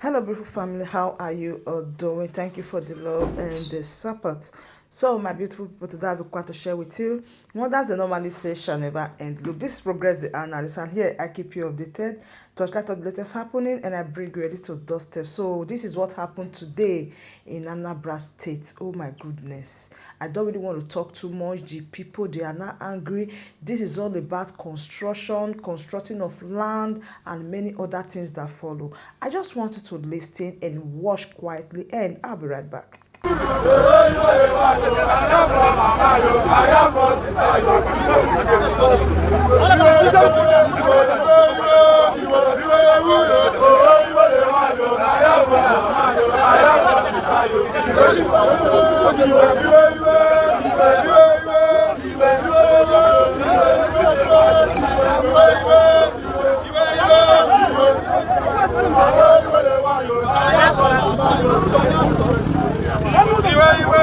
Hello, beautiful family. How are you all doing? Thank you for the love and the support. So, my beautiful people, today I have quite to share with you. Well, that's the normally say shall never end. Look, this is Progress the Analyst, and here I keep you updated, torchlight of the latest happening, and I bring you a little doorstep. So, this is what happened today in Anambra State. Oh my goodness, I don't really want to talk too much. The people, they are not angry. This is all about construction, constructing of land, and many other things that follow. I just want you to listen and watch quietly, and I'll be right back. Iwe iwe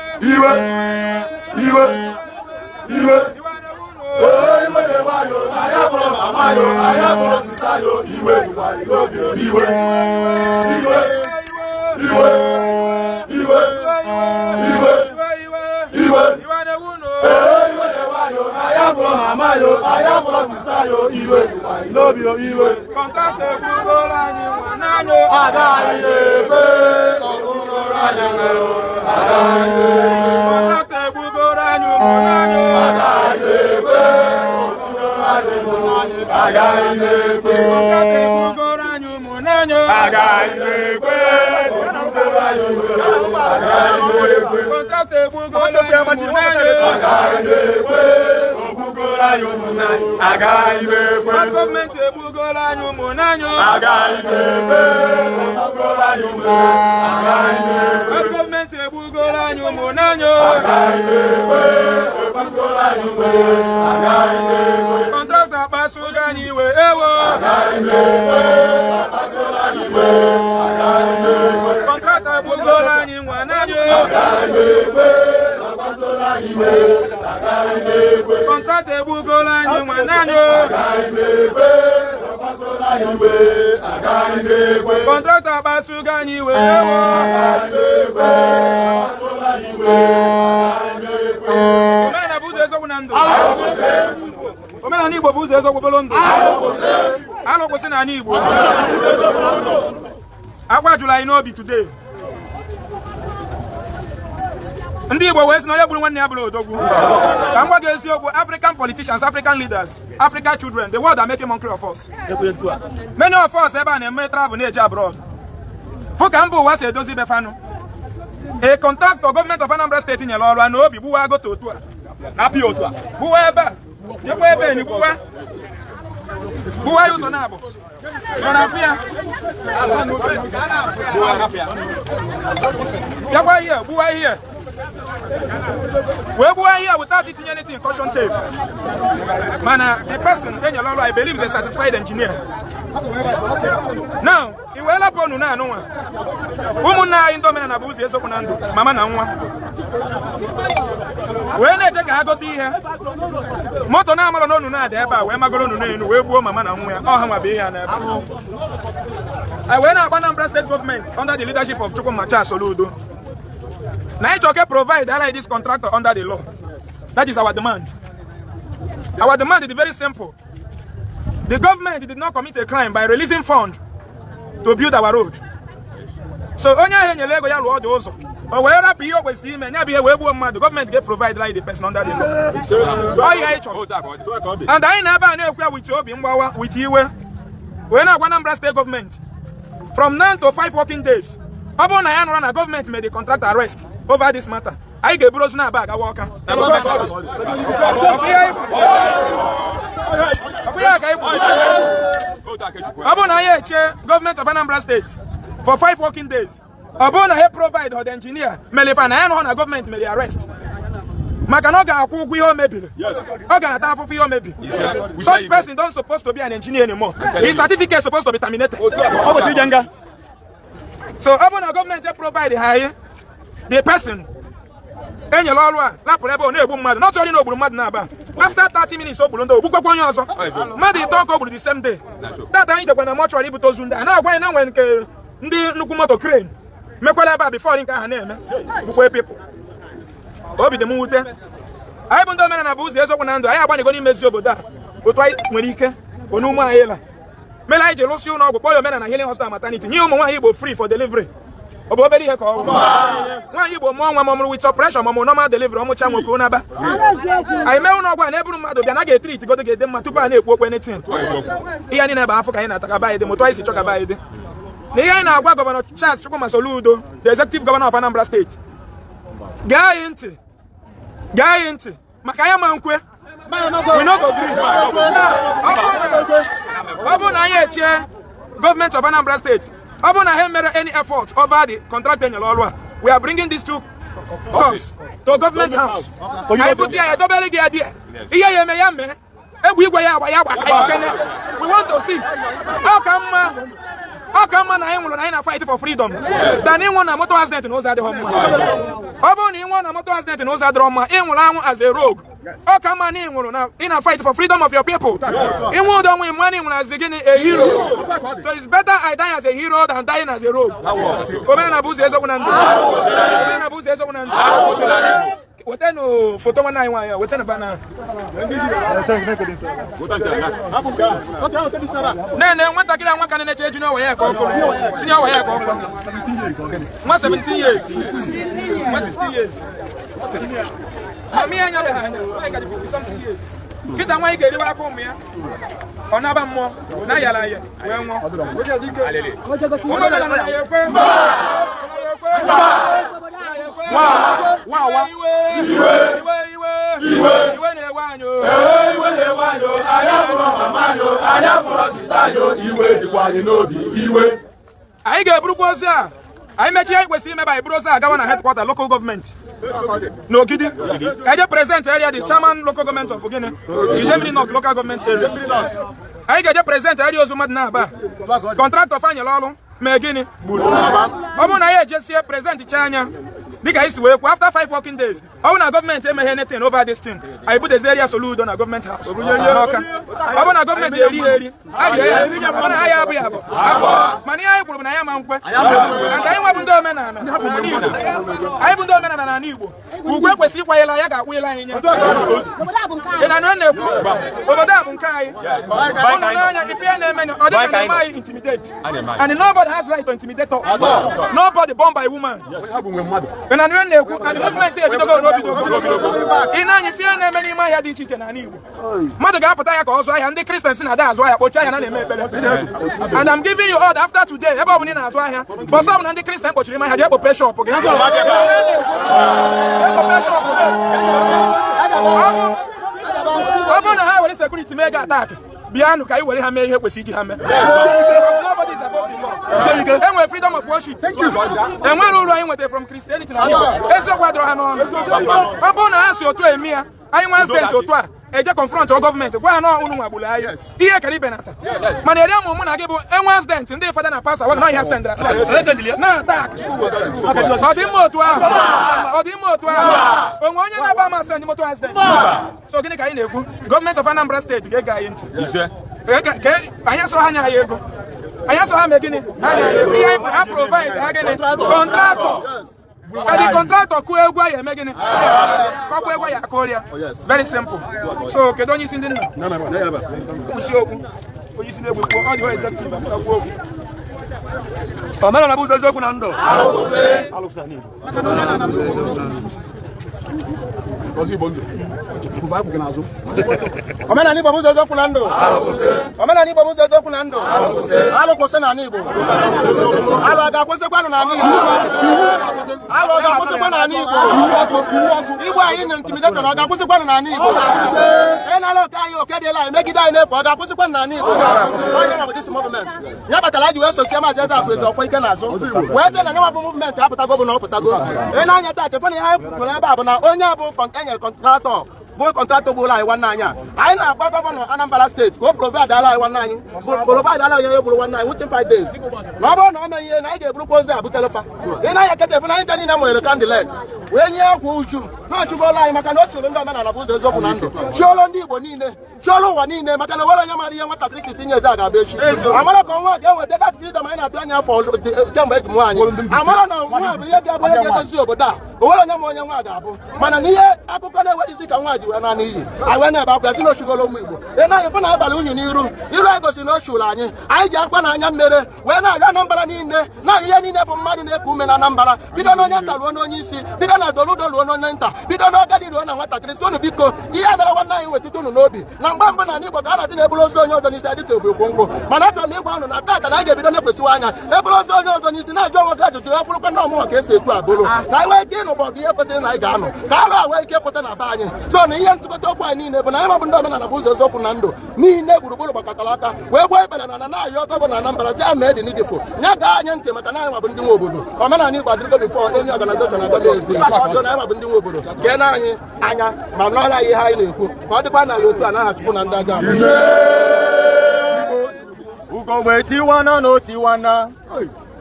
Iwe iwe iwe iwe na-ewe anyị abụrụ mama yo, anyị abụrụ sista yo, iwe dịkwa n'obi, iwe iwe iwe iwe iwe iwe ee iwe na-ewe anyị, anyị abụrụ mama yo, anyị abụrụ sista yo, iwe dịkwa n'obi, iwe. Contractor egbugoro anyị nwa n'anyụ. Agaghị na-ebe ọgụgụrụ anyị nwere, agaghị na-ebe. Contractor egbugoro anyị ụmụ n'anyụ. Agaghị na-ekwe agaghị na-ekwe. Contractor egbugoro anyị ụmụ n'anyụ. Agaghị na-ekwe agaghị na-ekwe. Contractor egbugoro anyị ụmụ n'anyụ. Agaghị na-ekwe ogbugoro anyị ụmụnna, agaghị na-ekwe. Gọọmenti egbugoro anyị ụmụ n'anyụ. Agaghị na-ekwe ogbugoro anyị ụmụnna, agaghị na-ekwe. Gọọmenti egbugoro anyị ụmụ n'anyụ. Agaghị na-ekwe ogbugoro anyị ụmụnna, agaghị na-ekwe. Contractor akpasugo anyị iwe, ewo. Agaghị na-ekwe akpasuola anyị iwe, agaghị na-ekwe. Contractor egbugoro anyị nwa n'anyụ. Agaghị na-ekwe akpasuola anyị iwe, agaghị na-ekwe. Contractor egbugoro anyị nwa n'anyụ. Agaghị na-ekwe akpasuola anyị iwe, agaghị na-ekwe. Contractor akpasugo anyị iwe, ewo. Agaghị na-ekwe akpasuola anyị iwe, agaghị na-ekwe. Omenala bụ ụzọ eziokwu na ndụ. Omenala Igbo bụ ụzọ eziokwu bụrụ ndụ. Alụ kwụsị n'ala Igbo. Akwa jụrụ anyị n'obi today. Ndị Igbo wee sị na onye gburu nwanne ya bụrụ odogwu. Ka m gwa gị eziokwu, African politicians, African leaders, African children, the world are making mockery of us. Many of us ebe a na-eme travel, na-eje abroad, fụ ka mba ụwa si edozi ibe fanụ. A contractor gọọmenti of Anambra State nyere ọrụ a na obi gbuwa goto otu a, gbuwa ebe a, jekwa ebe enyi, gbuwa gbuwa ya ụzọ na-abụ nọ na afụ ya, bịakwa ihe gbuwa ihe wee gbuwa ihe without itinye anything, caution tape. Mana the person enyere ọrụ, I believe, is a satisfied engineer. Now i wee lapụ onu na anụ nwa ụmụnne anyị ndị omenala bụ ụzọ eziokwu na ndụ, mama na nwa wee na-eche ka ha gote ihe moto na-amarọ n'onu na-ada ebe a, wee magoro onu n'elu wee gbuo mama na nwa ya. Ọ ha nwa bụ ihe ya n'ebe a wee na-agba Anambra State Government under the leadership of Chukwuma Charles Soludo na anyị chọrọ ka provide ala this contractor under the law. That is our demand. Our demand is very simple. The government did not commit a crime by releasing fund to build our road. So onye ahụ enyere ego ya lụọ ọdụ ụzọ, o wee rapụ ihe o kwesịrị ime, nya bụ ihe wee gbuo mmadụ, gọọmenti ga-provide like the person under the law. Ọ ihe anyị chọrọ, and anyị na-ebe a na-ekwu ya with obi mgbawa, with iwe, wee na-agwa Anambra State Government, from now to 5 working days, ọ bụrụ na ya nụrụ na gọọmenti made the contractor arrest over this matter, Anyị ga-eburu ozu na-aba agawa Ọka na gọọmenti office. Ọ bụ ihe anyị kwuru? Ọ bụ ihe ka anyị kwuru? Ọ bụrụ na anyị eche gọọmenti of Anambra State for 5 working days, ọ bụrụ na ha provide the engineer melefa na ya nọ na gọọmenti mere arrest, maka na ọ ga-akwụ ụgwọ ihe o mebiri, ọ ga-ata afụfụ ihe o mebiri. Such person don't supposed to be an engineer anymore. His certificate supposed to be terminated. So ọ bụrụ na gọọmenti provide ha anyị the person enyere ọrụ a lapụrụ ebe ọ na-egbu mmadụ, not only na o gburu mmadụ na-aba, after 30 minutes o gburu ndị, ogbukwakwa onye ọzọ, mmadụ ịtọ ka o gburu the same day. Tata anyị jekwa na mortuary ibute ozu ndị a na-agwa anyị na nwere nke ndị nnukwu moto crane mekwala ebe a before nke ahụ na-eme gbukwe people. Obi dị m mwute. Anyị bụ ndị omenala bụ ụzọ, eziokwu na ndụ. Anyị agbanigo n'imezi obodo a otu anyị nwere ike onume anyị la mere anyị ji lụsị ụlọ ọgwụ kpọọ ya Omenala Healing Hospital Maternity, nye ụmụ nwaanyị Igbo free for delivery. Ọ bụ obere ihe ka ọ bụ nwaanyị Igbo mụọ nwa, ma ọ mụrụ with operation, ma ọ mụrụ normal delivery, ọmụcha nwoke ụnaba. Anyị mee ụlọ ọgwụ a na-eburu mmadụ bịa na ga-etreat godo ga-ede mma tupu a na-ekwu okwu anything. Ihe niile bụ afọ ka anyị na-ata ka be anyị dị moto anyị si chọ ka be anyị dị. Na ihe anyị na-agwa Gọvanọ Charles Chukwuma Soludo, the executive governor of Anambra State, gee anyị ntị, gee anyị ntị, maka anyị ma nkwe, we no go gree. Ọ bụrụ na anyị echie gọọmenti of Anambra State, ọ bụrụ na ha mere any effort over the contract enyere ọrụ a, we are bringing these two cops to government house. Anyị bute ya, edobere gị ya die ihe ya eme ya mee egbe igwe ya agba ya agba ka anyị kene. We want to see. Ọ ka mma, ọ ka mma na anyị nwụrụ na anyị na fight for freedom than ịnwụ na motor accident na ụzọ adịghị mma. Ọ bụrụ na ị nwụọ na motor accident na ụzọ adịrọ mma, ị nwụrụ anwụ as a rogue. Ọ ka mma na ị nwụrụ na ị na fight for freedom of your people. Ịnwụ ụdọ ọnwụ mma na ị nwụrụ as gịnị? A hero. So it's better I die as a hero than dying as a rogue. Omenala bụ ụzọ, eziokwu na ndụ. Omenala bụ ụzọ, eziokwu na ndụ. Wetanụ foto nwanne anyị nwaanyị a, wetanụ bana nene nwatakịrị a, nwa ka na-eche junior WAEC ka ọ fụrụ, senior WAEC ka ọ fụrụ, nwa 17 years, nwa 16 years. Mami anya beghị anya, nwaanyị ka dị 50 something years. Kịta nwaanyị ga-eriwe aka ụmụ ya, ọ naba mmụọ na yara ya wee nwụọ. Ụmụ omenala na ya ekwe, na ya ekwe, na ya ekwe. Iwe, iwe, iwe, iwe na-ewe anyị o. Iwe na-ewe anyị o, anyị abụrụ mama anyị o, anyị abụrụ sister anyị o, iwe dịkwa anyị n'obi, iwe. Anyị ga-eburukwa ozi a. Anyị mechie anyị kwesịrị imebe, anyị buru ozi a gawa na headquarter local government n'Ogidi ka anyị je present area the chairman local government of gịnị, Idemili North Local Government Area. Anyị ga-eje present area ozu mmadụ na-aba contractor fanyere ọrụ mee gịnị gburu. Ọ bụrụ na anyị ejesie present cha anya dịka anyị si wee kwuo, after 5 working days, ọ bụrụ na gọọmenti emeghe anything over this thing, anyị butezie area Soludo na gọọmenti house n'Ọka. Ọ bụrụ na gọọmenti eri ya eri, a rie ya. Ọ bụrụ na ha ya abụ ya abụ, mana ihe anyị kwuru bụ na ya ma nkwe. And anyị nwebụ ndị omenala n'ala Igbo, anyị bụ ndị omenala n'ala Igbo, ugwu ekwesịrị ịkwanyere ya ga-akwụnyere anyị nye. Ị na na na-ekwu obodo a bụ nke anyị. Ụnụ n'anya ife ya na-eme, ọ dị ka na-eme anyị intimidate, and nobody has right to intimidate us, nobody born by woman. Ị na na na-ekwu and movement ebidogo n'obidogo. Ị na-anya ife ya na-eme n'ime ahịa dị iche iche n'ala Igbo, mmadụ ga-apụta ya ka ọ zụọ ahịa, ndị Kristian si na ada azụ ahịa, kpochie ahịa na na-eme ekpere. And I'm giving you order, after today, ebe ọ bụla ị na-azụ ahịa, bọsọ ọ bụla ndị Kristian kpochiri ime ahịa, jee kpope shop gị. Jee kpope shop gị. Ọ bụrụ na ha were security mee gị attack, bịanụ ka anyị were ha mee ihe kwesịrị iji ha mee. Because nobody is above the law. Enwere freedom of worship. Enwere uru anyị nwetara from Christianity na Igbo. Eziokwu adịrọ ha n'ọnụ. Ọ bụrụ na ha si otu eme ya, anyị nwa steeti otu a eje confront gọọmenti, gwa ha na unu nwagburu anyị ihe kara ibenata. Mana eri ụmụ mụ na gị bụ enwe accident, ndị fada na pastor gwa na ihe sendra na attack. Ọ dị mma otu ahụ? Ọ dị mma otu ahụ? Onwe onye na-agba ama send moto accident. So gịnị ka anyị na-ekwu? Gọọmenti of Anambra Steeti ga-ege anyị ntị. Anyị asọ ha nye anyị ego, anyị asọ ha mee gịnị, ha nye anyị ego. Ihe anyị ha provide ha gịnị? Contractor. Ka the contractor kụọ egwu anyị eme gịnị, kọkwa egwu anyị akụọ ya. Very simple. So kedu onye isi ndị nna kwụsị okwu? Onye isi na-egwu kwuo, ọ dị executive apụta kwuo okwu. Omenala bụ ụzọ, eziokwu na ndụ. Alụsị. Omenala Igbo bụ ụzọ eziokwu na ndụ. Omenala Igbo bụ ụzọ eziokwu na ndụ. Alụ kwụsị n'ala Igbo. Alụ a ga-akwụsịkwanụ n'ala Igbo. Alụ ọ ga-akwụsịkwa n'ala Igbo. Igwe anyị na intimidation ọ ga-akwụsịkwanụ n'ala Igbo. Ị nara oke anyị, oke dịla anyị, megide anyị n'efu, ọ ga-akwụsịkwanụ n'ala Igbo. Onye na bụ this movement ya kpatara anyị ji wee sosie Maazị Ezeakụ Ejiofor ike n'azụ, wee sị na nyanwa bụ movement apụtago, bụ na ọ pụtago. Ị na-anya taa, chefana ihe anyị kwuru ebe a bụ na onye bụ enyere contractor bụ contractor gburu anyị nwanne anyị a. Anyị na-agba governor Anambra State ka o provide ala anyị nwanne anyị, provide ala onye gburu nwanne anyị within 5 days, na ọ bụrụ na o meghị ihe, na anyị ga-eburukwa ozu a butelefa. Ị na-anya keta efu na anyị ncha niile nwere candle wee nye akwa uchu na ọchụgolo anyị, maka na o chụrụ ndị omenala bụ ụzọ eziokwu na ndụ, chụọlụ ndị Igbo niile, chụọlụ ụwa niile, maka na nwere onye mara ihe nwatakịrị si tinye eze a ga-abịa echi. Amara ka ọnwa ga-eweta that freedom anyị na-atụ anya afọ kemgbe eji mụọ anyị. Amara na nwa bụ ihe ga-abụ onye ga-edozi obodo a. O nwere onye ma onye nwa ga-abụ, mana na ihe akụkọ na-enweghị isi ka nwa ji wee na n'iyi. Anyị wee na-ebe akwa ya sị na ochugolo ụmụ Igbo. Ị na-anya fụ na abalị unyi n'iru iru anyị gosiri na o chụrụ anyị. Anyị ji akwa na anya mmere wee na-arịọ Anambra niile, na-arịọ ihe niile bụ mmadụ na-eku ume na Anambra, bido n'onye nta ruo n'onye isi, bido na Soludo ruo n'onye nta, bido n'agadi ruo na nwatakịrị, si unu biko, ihe mere nwanne anyị wetụta unu n'obi. Na mgbe mbụ na Igbo ka a na-asị na eburu ozu onye ọzọ n'isi adịka ebu ekwu nkwụ, mana achọrọ m ịgwa unu na taata na anyị ga-ebido na-ekwesịwa anya eburu ozu onye ọzọ n'isi, na-ajụ onwe gị ajụjụ ya kwụrụkwa na ọmụnwa ka esi etu abụrụ, ka anyị nwee ike ịnụ bụ ihe kwesịrị na anyị ga-anọ ka alụ a nwee ike ịpụta na be anyị. So na ihe ntụkọta okwu anyị niile bụ na anyị mabụ ndị omenala bụ ụzọ eziokwu na ndụ niile gburugburu gbakọtara aka wee gbuo ikpere na na-ayọ governor Anambra si ama edi n'idifo nya gaa anyị ntị, maka na anyị nwabụ ndị nwe obodo. Omenala Igbo adịrịgo before onye organization abịa ezi. So na anyị nwabụ ndị nwe obodo, kee na anyị anya ma nọọla anyị ihe anyị na-ekwu ka ọ dịkwa na ya otu a n'aha Chukwu na ndị aja. Ugogbe tiwana na otiwana,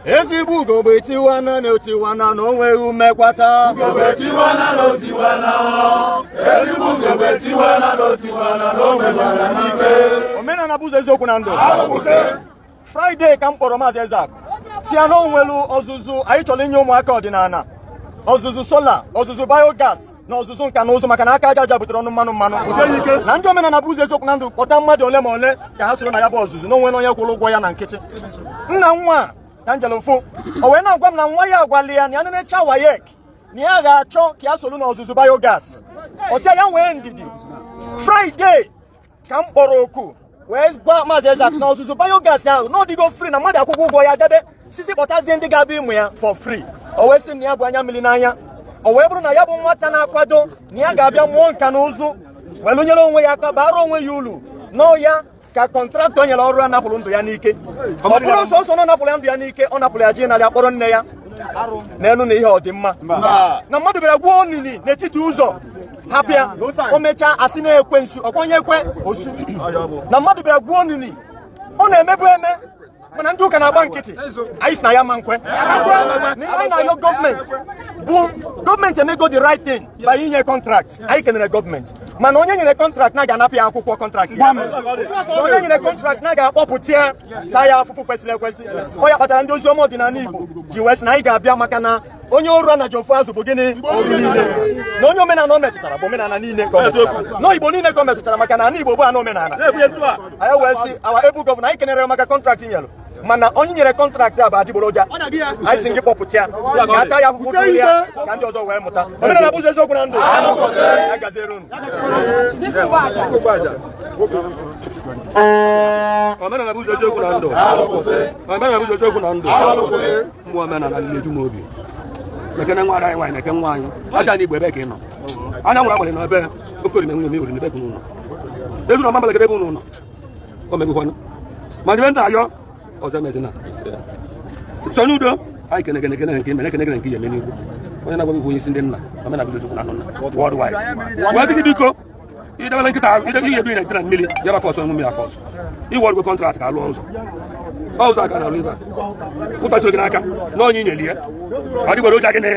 ezigbo ugogbe tiwana na otiwana, na o nweghị umekwata. Ugogbe tiwana na otiwana, ezigbo ugogbe tiwana na otiwana, na o nwekwara n'ike. Omenala bụ ụzọ eziokwu na ndụ. Friday ka m kpọrọ Maazị Ezeakụ, si ya na o nwelu ọzụzụ anyị chọrọ inye ụmụaka ọdịnala, ọzụzụ solar, ọzụzụ biogas na ọzụzụ nka na ụzụ, maka na aka aja aja butere ọnụ mmanụ mmanụ, na ndị omenala bụ ụzọ eziokwu na ndụ kpọta mmadụ ole ma ole ka ha soro na ya bụ ọzụzụ, na onwe onye kwụrụ ụgwọ ya na nkịtị. Nna nwa ka njele mfụ, o wee na-agwa m na nwa ya agwala ya na ya nenecha WAEC, na ya ga-achọ ka ya soro n'ọzụzụ biogas. Ọ sị ya nwee ndidi. Friday ka m kpọrọ oku wee gwa Maazị Ezeakụ na ọzụzụ biogas ahụ na ọdịgo free, na mmadụ akwụkwọ ụgwọ ya debe sisi kpọtazie ndị ga-abịa ịmụ ya for free. O wee sị m na ya bụ anya mmiri n'anya, o wee bụrụ na ya bụ nwata na-akwado na ya ga-abịa mụọ nka na ụzụ wee lụnyere onwe ya aka, bara onwe ya ulu n'ọya, ka contractor nyere ọrụ a napụrụ ndụ ya n'ike. Ọ bụrụ sọsọ na ọ napụrụ ya ndụ ya n'ike, ọ napụrụ ya ji narị akpọrọ nne ya n'elu na ihe ọdịmma na mmadụ bịara gwuo onini n'etiti ụzọ hapụ ya. O mechaa asị na-ekwe nsu ọkwa onye ekwe osu na mmadụ bịara gwuo onini. Ọ na-emebu eme, mana ndị ụka na-agba nkịtị. Anyị si na ya ma nkwe na ihe anyị na-ayọ gọọmenti bụ gọọmenti emego the right thing by inye contract. Anyị kenere gọọmenti, mana onye nyere contract na ga-anapụ ya akwụkwọ contract ya, na onye nyere contract na ga-akpọpụta ya taa ya afụfụ kwesịrị ekwesị. Ọ ya kpatara ndị oziọma ọdịnala Igbo ji wee sị na anyị ga-abịa, maka na onye oru a na ji ofu azụ bụ gịnị oru niile, na onye omenala o metụtara bụ omenala niile ka o metụtara, na Igbo niile ka o metụtara, maka na ala Igbo bụ ana omenala. Anyị wee sị awa ebu governor, anyị kenere ya maka contract nyere, mana onye nyere contract a bụ adịgboroja. Anyị sị gị kpọpụta ya ka ata ya akwụkwọ tụrụ ya, ka ndị ọzọ wee mụta. Omenala bụ ụzọ eziokwu na ndụ. Ya gaziere unu. Omenala bụ ụzọ eziokwu na ndụ. Omenala bụ ụzọ eziokwu na ndụ. Mmụọ omenala na-eju m obi. Ekene nwa ada anyị nwaanyị na-eke nwa anyị aja na Igbo, ebe ka ị nọ anya nwụrụ agbalị na ebe okorime nwunye m oriri ebe unu nọ ezu na ọmambala ebe unu nọ o megụkwanụ ma ndị nta ayọ ọzọ emezina sonye udo. Anyị kene kene kene nke mere kene kene nke ihe eme n'igbo. Onye na-agwa gị onye isi ndị nna omenala bụ eziokwu na ndụ nna worldwide wee sị gị biko, idebere nkịta ahụ ide ihe ebi na mmiri yara afọ ọsọ mmiri afọ ọsọ iwe ọrụgo contract ka alụọ ụzọ ọ ụzọ aka na-alụ ibe a ụtasịrị gị n'aka na onye inyeli ya adịgboroja gị na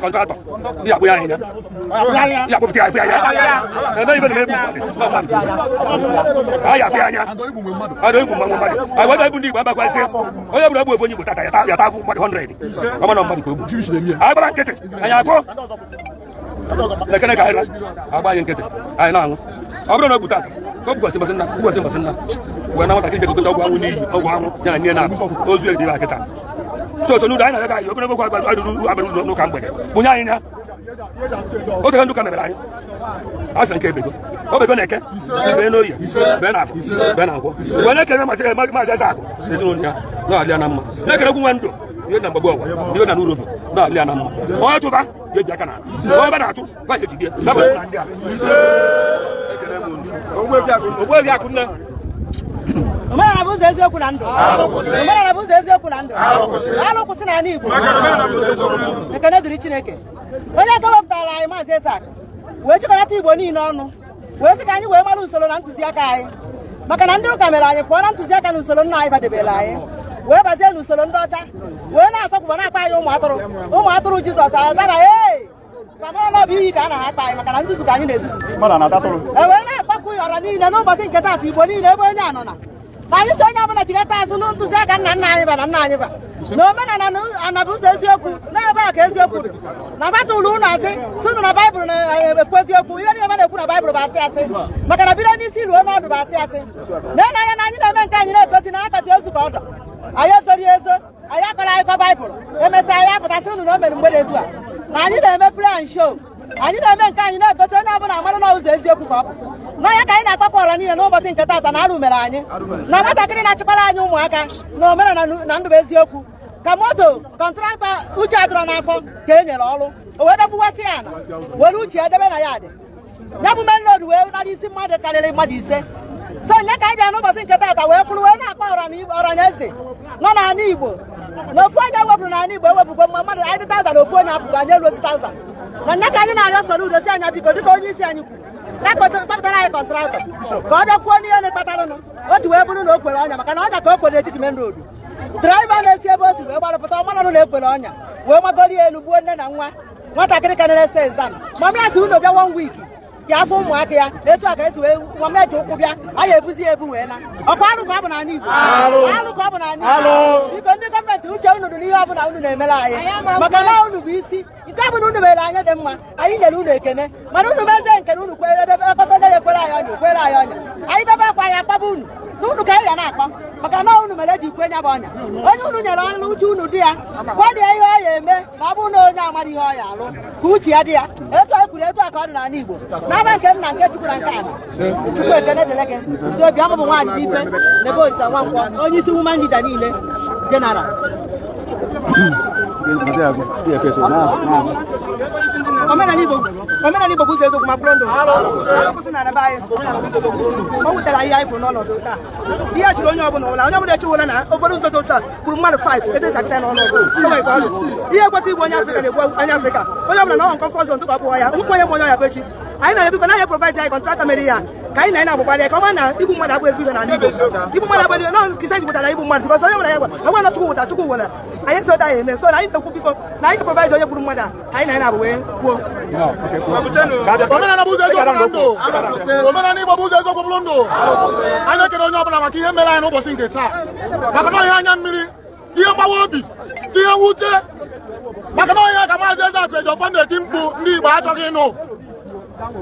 contractor ihe akpụ ya anya ihe akpụpụta ya afụ ya eme ibe na-emebu mmadụ ka a ya afụ ya anya adọ egwu mmanwụ mmadụ agwada egwu ndị Igbo abakwasị onye bụrụ egbu efu onye Igbo tata ya ta afụ mmadụ 100 ọma na mmadụ ka o gbu agbara nkịtị anyị agụ lekene ka anyị agba anyị nkịtị anyị na-aṅụ. Ọ bụrụ na o bu tata ka o bukwasị mbọsị nna bukwasị mbọsị nna wee na nwatakịrị jegote ọgwụ anwụ n'iyi ọgwụ anwụ ya na nne na-abụ ozu edebe akịta so so n'udo anyị na-aga anyị ogologo okwu agbara n'ụka mgbede bunye anyị ya. Oge ndị ụka mebere anyị, a sị nke ebego obego na eke, bee n'oye, bee na afọ, bee na nkwọ, wee na-ekele Maazị Ezeakụ na ezinụlọ ya, na-alị ya na mma, na-ekele egwu nwe ndụ ihe na mgbagbo ọgwa ihe na n'urobo, na-alị ya na mma. Onye chụba ga-eji aka n'ala, onye ebe na-achụ va ya ejide na ndị a. Ogbuefi Akụnne. Omenala bụ ụzọ eziokwu na ndụ. Omenala bụ ụzọ eziokwu na ndụ. Alụ kwụsị n'ala Igbo. Ekene dịrị Chineke. Onye aka wepụtara anyị Maazị Ezeakụ wee chịkọnata Igbo niile ọnụ, wee sị ka anyị wee mara usoro na ntụziaka anyị, maka na ndị ụka mere anyị pụọ na ntụziaka na usoro nna anyị badebere anyị, wee bazie n'usoro ndị ọcha, wee na-asọkwụba na-akpa anyị ụmụ atụrụ, ụmụ atụrụ Jizọs azaba ee famọnọ bụ iyi ka a na-akpa anyị, maka na nzuzu ka anyị na-ezuzuzi. E wee na-akpakwu ọra niile n'ụbọchị nke taata, Igbo niile ebe onye anọ na anyị si onye ọbụla jikọta azụ na ntụziaka nna nna anyị ba na nna anyị ba na omenala na bụ ụzọ eziokwu, na-ebe a ka eziokwu dị. Na batụlụ unu asị si unu na Baịbụl na-ekwu eziokwu, ihe niile na-ekwu na Baịbụl bụ asị asị, maka na bido n'isi ruo n'ọdụ bụ asị asị. Na anya na anyị na-eme nke anyị na-egosi na akpati ozu ka ọdọ anyị ezori ezo, anyị akọrọ akụkọ Baịbụl, emesịa anyị apụtasị unu na o mere mgbe dị etu a, na anyị na-eme play and show, anyị na-eme nke anyị na-egosi onye ọbụla amara na ụzọ eziokwu ka ọ bụ. N'anya ka anyị na-akpakọ ọra niile n'ụbọchị nke taata na arụ mere anyị na nwatakịrị na-achịkwara anyị ụmụaka na omenala na ndụ bụ eziokwu, ka moto contractor uche adọrọ n'afọ ka e nyere ọrụ, o wee bịa ya ala were uche ya debe na ya dị ya bụ main road, wee nara isi mmadụ karịrị mmadụ 5. So nye ka anyị bịa n'ụbọchị nke taata wee kwuru, wee na-akpa ọra na eze nọ n'ala Igbo na ofu onye ewepụrụ n'ala Igbo ewepụgo mmadụ anyị dị 1000, ofu onye apụgo anyị eruo 2000. Na nya ka anyị na-arịọ Soludo si anya biko, dịka onye isi anyị kwuru, ya kpọpụtara anyị contractor ka ọ bịa kwuo n'ihe na-ekpataranụ o ji wee bụrụ na o kwere ọnya, maka na ọnya ka o kwere n'etiti main road. Driver na-esi ebe o si wee gbarụpụta ọmaranụ na-ekwere ọnya, wee magoro ya elu gbuo nne na nwa nwatakịrị ka na-ese exam. Mama ya si unu bịa 1 week ka afọ ụmụaka ya etu a ka esi wee mama ya ji ụkwụ bịa, anyị ebuzi ya ebu wee na ọkwa arụ ka ọ bụ n'ala Igbo, arụ ka ọ bụ n'ala Igbo. Biko ndị gọọmenti, uche unu dị n'ihe ọbụla unu na-emere anyị, maka na unu bụ isi nke ọbụla unu mere anyị dị mma, anyị nyere unu ekene, mana unu mezie nke na unu kwere ekpata onye ya ekwere anyị ọnya, kwere anyị ọnya, anyị bebe akwa anyị akpaba unu na unu ka anyị ga na-akpọ, maka na unu mere eji kwe nya bụ ọnya. Onye unu nyere ọrụ uche unu dị ya, gwadị ya ihe ọ ya eme, na ọ bụrụ na onye amara ihe ọ ya alụ ka uche ya dị ya. Etu anyị kwuru etu a ka ọ dị n'ala Igbo, n'aba nke nna nke Chukwu na nke ala Chukwu. Ekene dịrị gị. Ndị obi amụ bụ nwaanyị bụ ife na ebe Olisa Nwankwọ, onye isi woman leader niile general. Omenala Igbo bụ ụzọ eziokwu ma bụrụ ndụ. Alụ kwụsị na be anyị. O wetara ihe anyị fụrụ n'ọnọdụ taa, ihe chiri onye ọbụla ụla, onye ọbụla echiwụla na okporo ụzọ dị otu a gburu mmadụ 5 etu esi akịta n'ọnụọgụ. Ihe kwesịrị igbu onye Afrịka na-egbu onye Afrịka, onye ọbụla na ọ comfort zone tụka ọ bụghị ya nwekwa onye ma onye ọya bụ echi. Anyị na-ebikọ na anyị provide anyị contractor mere ya ka anyị na anyị na-agbagbarị ya ka ọ mara na igbu mmadụ abụ ezigbo ihe n'ala Igbo. Igbu mmadụ abụ ezigbo na Kristian wetara igbu mmadụ, because onye nwere ya gwa agwa na Chukwu wetara, Chukwu were anyị si otu anyị eme. So na anyị na-ekwu biko na anyị provide onye gburu mmadụ a ka anyị na anyị na-abụ wee kwuo. Omenala bụ ụzọ eziokwu na ndụ. Omenala Igbo bụ ụzọ eziokwu bụrụ ndụ. Anyị na-ekele onye ọbụla maka ihe mere anyị n'ụbọchị nke taa, maka na ihe anya mmiri, ihe mgbawa obi, ihe mwute, maka na ihe ka Maazị Ezeakụ Ejiofor na-eti mkpu ndị Igbo achọghị ịnụ,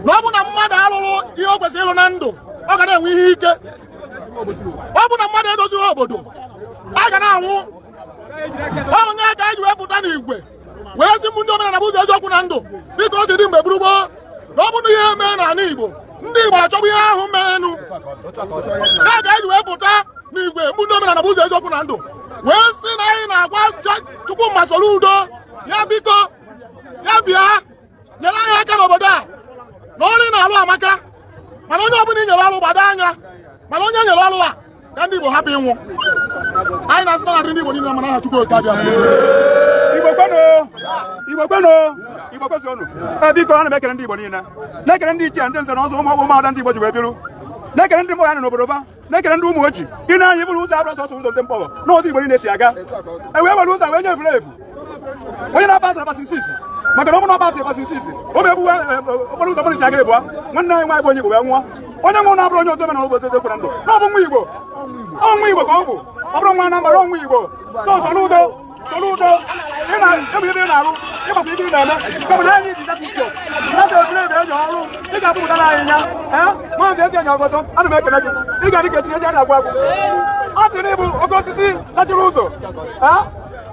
na ọ bụ na mmadụ alụrụ ihe o kwesịrị ịlụ na ndụ, ọ ga na-enwe ihe ike. Ọ bụ na mmadụ edozighị obodo, a ga na-anwụ. Onye aka anyị ji wee pụta n'igwe wee sị m ndị omenala bụ ụzọ eziokwu na ndụ, dịka o si dị mgbe gburu gboo, na ọ bụ na ihe mee n'ala Igbo, ndị Igbo achọgbu ihe ahụ merenụ ya ka anyị ji wee pụta n'igwe mbụ ndị omenala bụ ụzọ eziokwu na ndụ, wee sị na anyị na-agwa Chukwuma Soludo ya biko ya bịa nyere anyị aka n'obodo a, na ọrụ ị na-alụ amaka, mana onye ọbụla i nyere ọrụ gbado anya, mana onye nyere ọrụ a ka ndị Igbo hapụ ịnwụ. Anyị na-asị na ndị Igbo niile mana aha Chukwu Okike Abịama. Igbo kwenu, Igbo kwenu, Igbo kwezuonu. Biko ana m ekele ndị Igbo niile, na-ekele ndị ichie, ndị nze na ọzọ, ụmụ ụmụada ndị Igbo ji wee biru, na-ekele ndị mbọ ya nọ n'obodo ba, na-ekele ndị ụmụ ochi ị na-anya iburu ụzọ abụrụ sọsọ ụzọ ndị mkpọrọ na ụzọ Igbo niile si aga. E wee were ụzọ wee nye efuru efu onye na-abasị abasị nsisi, maka na ọ bụrụ na ọbasị abasị nsisi o bụ egbuwe okporo ụzọ mmadụ si aga ebua. Nwanne anyị nwaanyị bụ onye Igbo wee nwụọ, onye nwụrụ na-abụrụ onye otu omenala ụbọchị eziokwu na ndụ, na ọ bụ nwa Igbo, ọ nwa Igbo ka ọ bụ, ọ bụrụ nwa Anambra, ọ nwa Igbo. So Soludo, Soludo, ị na-ebe ebe ị na-arụ ịgbakwa ibe ị na-eme, kama na anyị ji dapụtio na ebule ebe enyi ọrụ ị ga-abụpụtara anyị ya. Ee, maazị ezi enyi ọgọzọ, ana m ekele gị. Ị ga-adị ka echi eji a na-agwụ agwụ. A sị na ịbụ oke osisi dachiri ụzọ. Ee.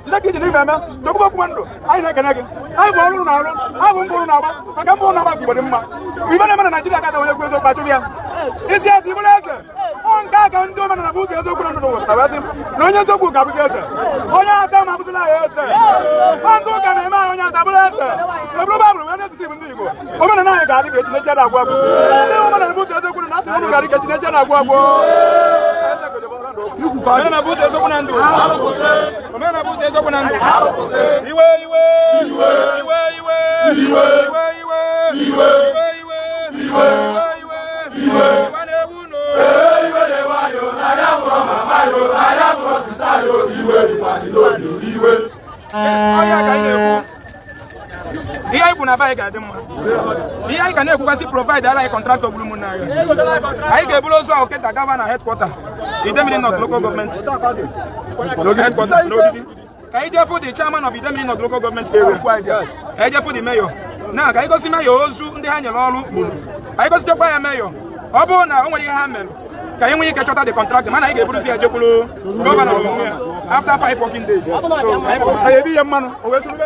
Jide ka iji n'ime eme chekwube okwu ndụ anyị na-ekene gị. Anyị bụ ọrụ na-arụ, anyị bụ mbụ ụrụ na-agba maka mbụ na-agba ka Igbo dị mma. Ibe na-eme na Naijiria ka onye kwu eziokwu achụghị ya. Isi eze ibụrụ eze. Ọ nke a ka ndị omenala bụ ụzọ eziokwu na ndụ wepụtara sị na onye eziokwu ga-abụzi eze. Onye asa ma abụzila ya eze. Ndị ụka na-eme anyị onye asa bụrụ eze. Eburu Baịbụl wee na-etisi ndị Igbo. Omenala anyị ga-adị ka echi na-eche agwụ agwụ. Ndị omenala bụ ụzọ eziokwu na asị unu ga-adị ka echi na-eche agwụ agwụ. Omenala bụ ụzọ eziokwu na ndụ. Omenala bụ ụzọ eziokwu na ndụ. Iwe iwe iwe iwe iwe iwe iwe iwe iwe iwe iwe iwe na-ewu no. Iwe na-ewe anyị o, anyị abụrọ mama yo, anyị abụrọ sista yo, iwe dịkwa anyị n'obi o, iwe. Ọya ka anyị na-ekwu. Ihe anyị kwu na be anyị ga-adị mma. Ihe anyị ga na-ekwukwasị provide ala anyị contractor gburu ụmụnne anyị. Anyị ga-eburu ozu ahụ kịta gaba na headquarter Idemili North Local Government headquarter n'Ogidi. Ka anyị jee fụ the chairman of Idemili North Local Government area. Ka anyị jee fụ the mayor. Na ka anyị gosi mayor ozu ndị ha nyere ọrụ gburu. Anyị gositekwa ya mayor. Ọ bụrụ na o nwere ihe ha mere ka anyị nwee ike chọta the contractor, mana anyị ga-eburuzi ya jekwuru gọvanọ onwe ya after 5 working days. So anyị ebi ya mmanụ o wee soro.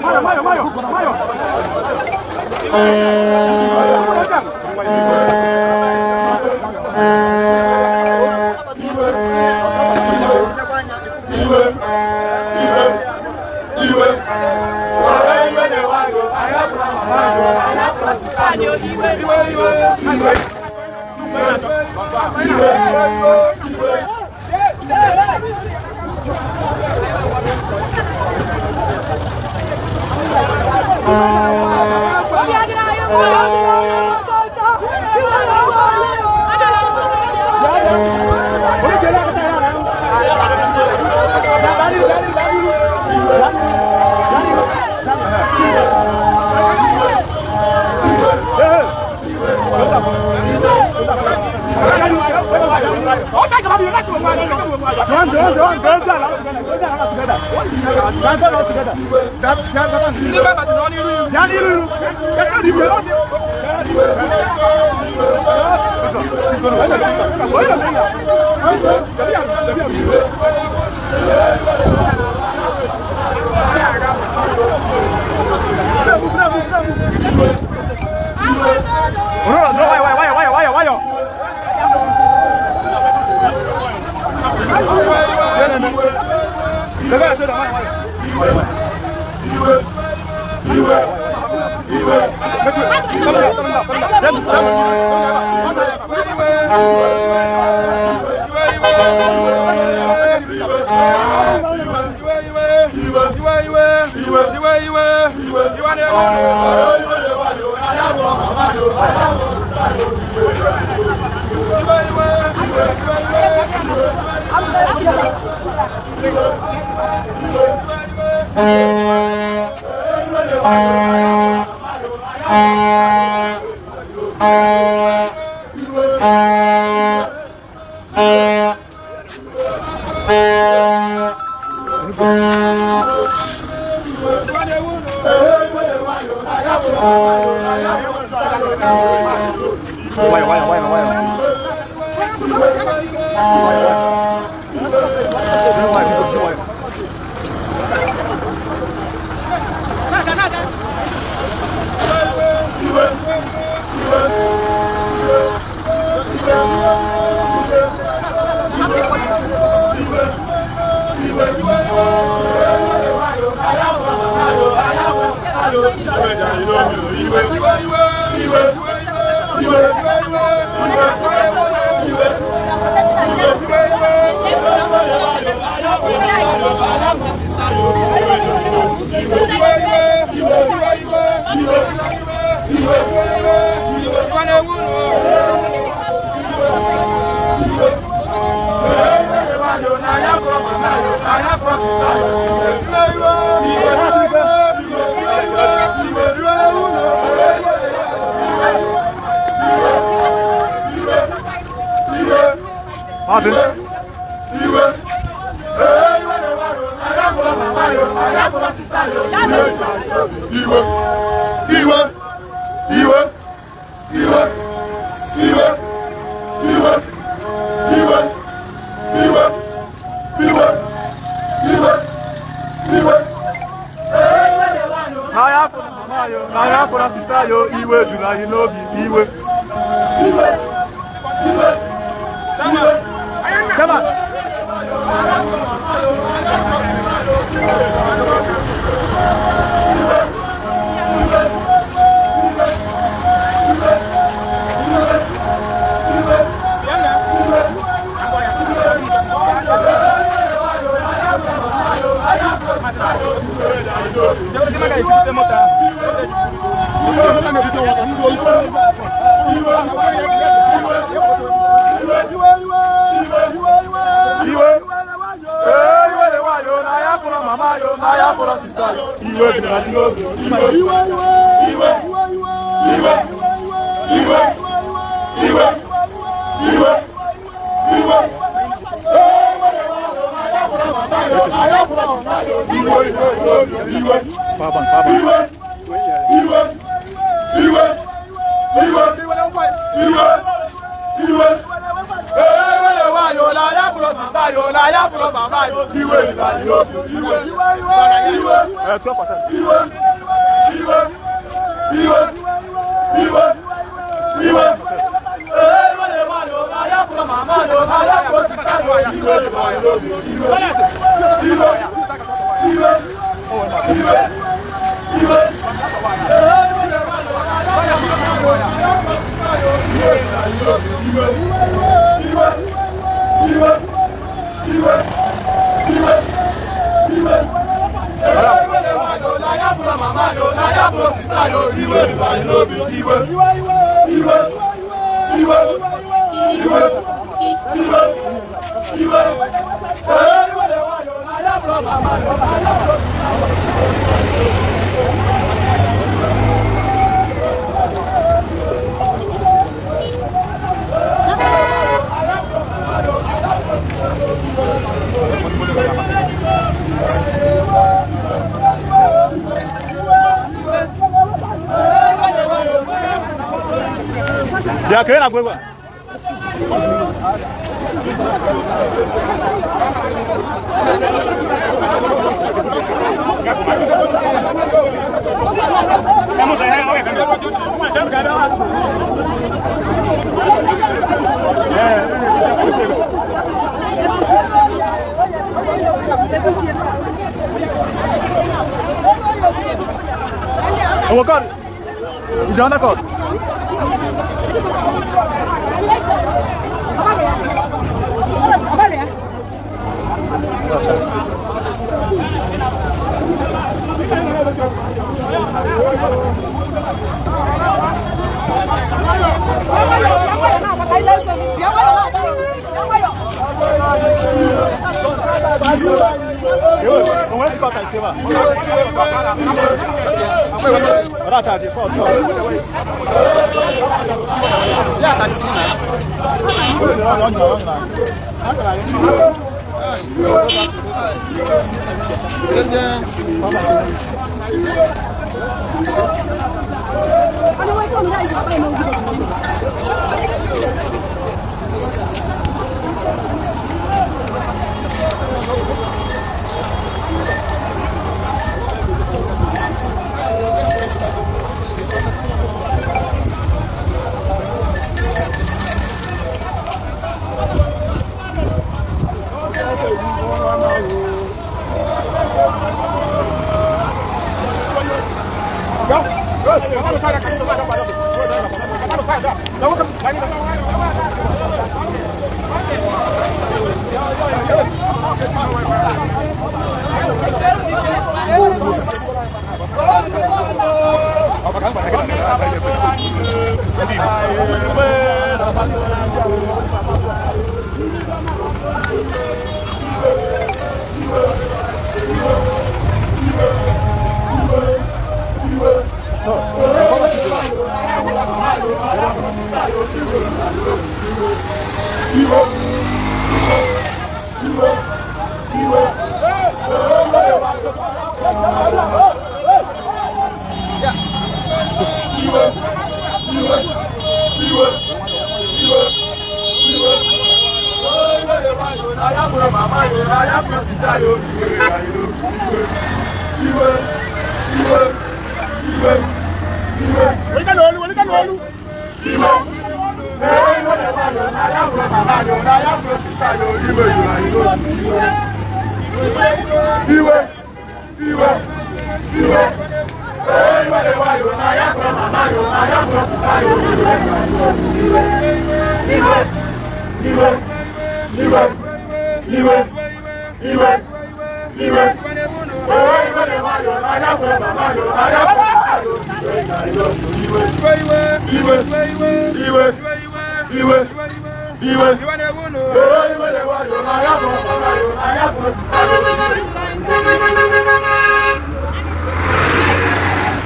Mayo, mayo, mayo, mayo. Iwe, iwe, iwe. Iwe na-ewe anyị o, anyị abụrọ mama yo, anyị abụrọ sista yo, iwe, iwe, iwe. Iwe, iwe. Iwe, iwe, iwe, iwe, iwe. ya fụrụ mama yo, na ya fụrụ sista yo, iwe juru anyị n'obi, iwe. Iwe. Iwe. Iwe. Chairman. Iwe. Ee, iwe na-ewe anyị o, na ya fụrụ mama yo, na ya fụrụ sista yo, iwe juru anyị n'obi, iwe. Iwe. Iwe. Iwe. Iwe. Iwe. Iwe. Iwe. Ee, iwe na-ewe anyị o, na ya fụrụ mama yo, na ya fụrụ sista yo, iwe juru anyị n'obi, iwe. Iwe. Iwe. Iwe. Iwe. Iwe. Iwe. Ee, iwe na-ewe anyị o, na ya fụrụ sista yo, na ya fụrụ mama yo, iwe juru anyị n'obi, iwe. Iwe. Iwe. Iwe. Iwe. Iwe. Iwe. Ee, iwe na-ewe anyị o, na ya fụrụ mama yo, na ya fụrụ sista yo, iwe juru anyị n'obi, iwe. Iwe. Iwe. Iwe. Iwe. Ee, iwe na-ewe anyị o, na ya fụrụ mama yo, na ya fụrụ sista yo, iwe juru anyị n'obi, iwe. Iwe. Iwe. Iwe. Iwe. Iwe. Ee, iwe na-ewe anyị o, na ya fụrụ mama yo, na ya fụrụ sista yo, iwe juru anyị n'obi, iwe. Iwe. Iwe. Iwe. Iwe. Iwe. Ee, iwe na-ewe anyị o, na ya fụrụ mama yo, na ya fụrụ sista yo. Bịa ka ị na-agwa egwu a. Owo card. Is your other card? Iwe iwe iwe iwe na-ewe anyị na ya fụrụ mama yo na ya fụrụ sista yo iwe iwe iwe iwe iwe iwe iwe iwe na-ewe anyị na ya fụrụ mama yo na ya fụrụ sista yo iwe iwe iwe iwe iwe iwe iwe na-ewe anyị na ya fụrụ mama yo na ya fụrụ sista yo.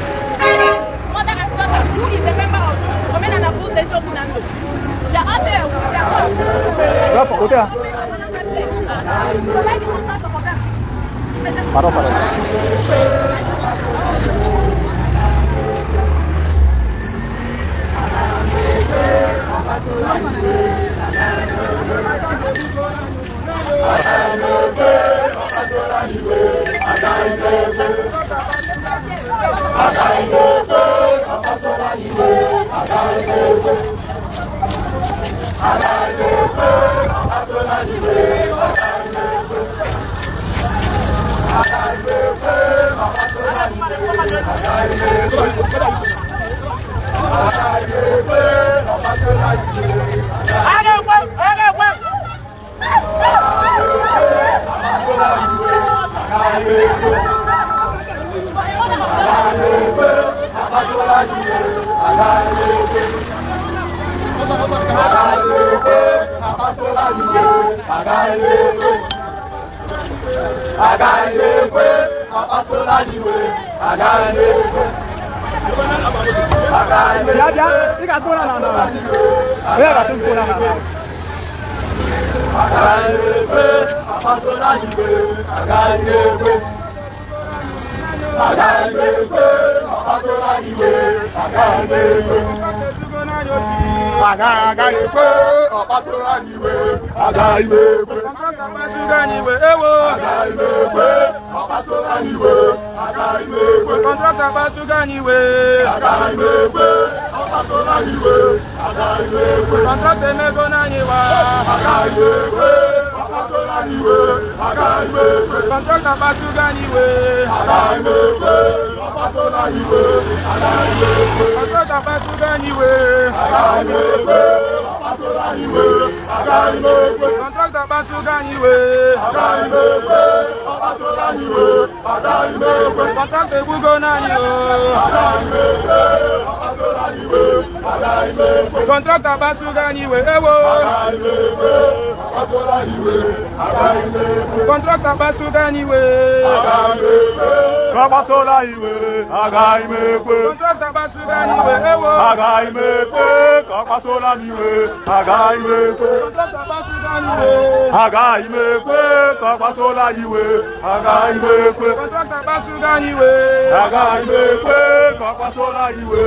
Mother and daughter, who is a member of Omenala bụ ụzọ eziokwu na ndụ. They are out there with their coat. Pardon, pardon. Contractor basuga anyiwe ewo. Contractor basuga anyiwe. Kabasola iwe agaghị m ekwe. Contractor basuga anyiwe ewo. Agaghị m ekwe. Kabasola iwe agaghị m ekwe. Contractor basuga anyiwe. Agaghị m ekwe. Kabasola iwe agaghị m ekwe. Contractor basuga anyiwe. Agaghị m ekwe. Kabasola iwe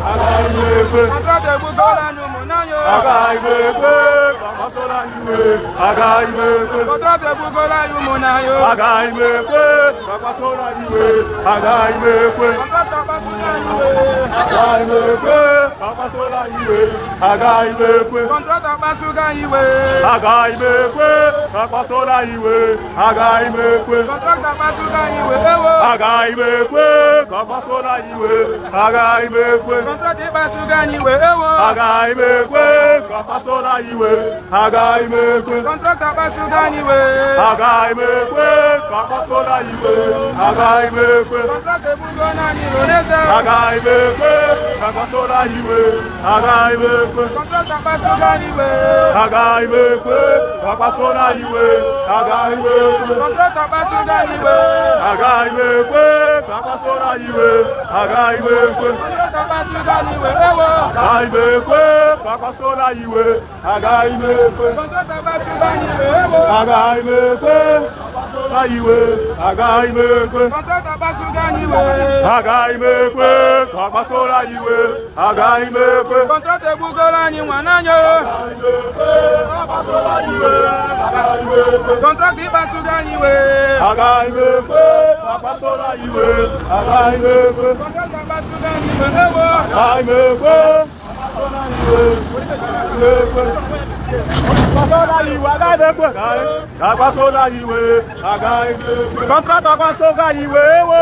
agaghị m ekwe. Contractor ebugola n'ụmụ n'anya. Agaghị m ekwe. Kabasola iwe agaghị m ekwe. Contractor ebugola ụmụ n'anya. Agaghị m ekwe. Kabasola iwe agaghị m ekwe. Contractor basuga anyiwe. Agaghị m ekwe. Kabasola iwe agaghị m ekwe. Contractor basuga anyiwe. Agaghị m ekwe. Kabasola iwe agaghị m ekwe. Contractor basuga anyiwe ewo. Agaghị m ekwe. Kabasola iwe agaghị m ekwe. Contractor basuga anyiwe ewo. Agaghị m ekwe. Kabasola iwe agaghị m ekwe. Contractor basuga anyiwe. Agaghị m ekwe. Kabasola iwe agaghị m ekwe. Contractor ebugola anyị n'eze. Agaghị m ekwe. Kabasola iwe agaghị m ekwe. Contractor basuga anyiwe. Agaghị m ekwe. Kabasola iwe agaghị m ekwe. Contractor basuga anyiwe. Agaghị m ekwe. Kabasola iwe agaghị m ekwe. Contractor basuga anyiwe ewo. Agaghị m ekwe. Kabasola iwe agaghị m ekwe. Contractor basuga anyiwe ewo. Agaghị m ekwe. Kabasola iwe agaghị m ekwe. Contractor basuga anyiwe. Agaghị m ekwe. Kabasola iwe agaghị m ekwe. Contractor ebugola anyị nwa n'anya. Kabasola iwe agaghị m ekwe. Contractor ịkpasuga anyị iwe. Agaghị m ekwe. Kabasola iwe agaghị m ekwe. Contractor basuga anyị iwe ewo. Agaghị m ekwe. Kabasola iwe agaghị m ekwe. Akpasola iwe, agaghị m ekwe. Contractor akpasola iwe ewo.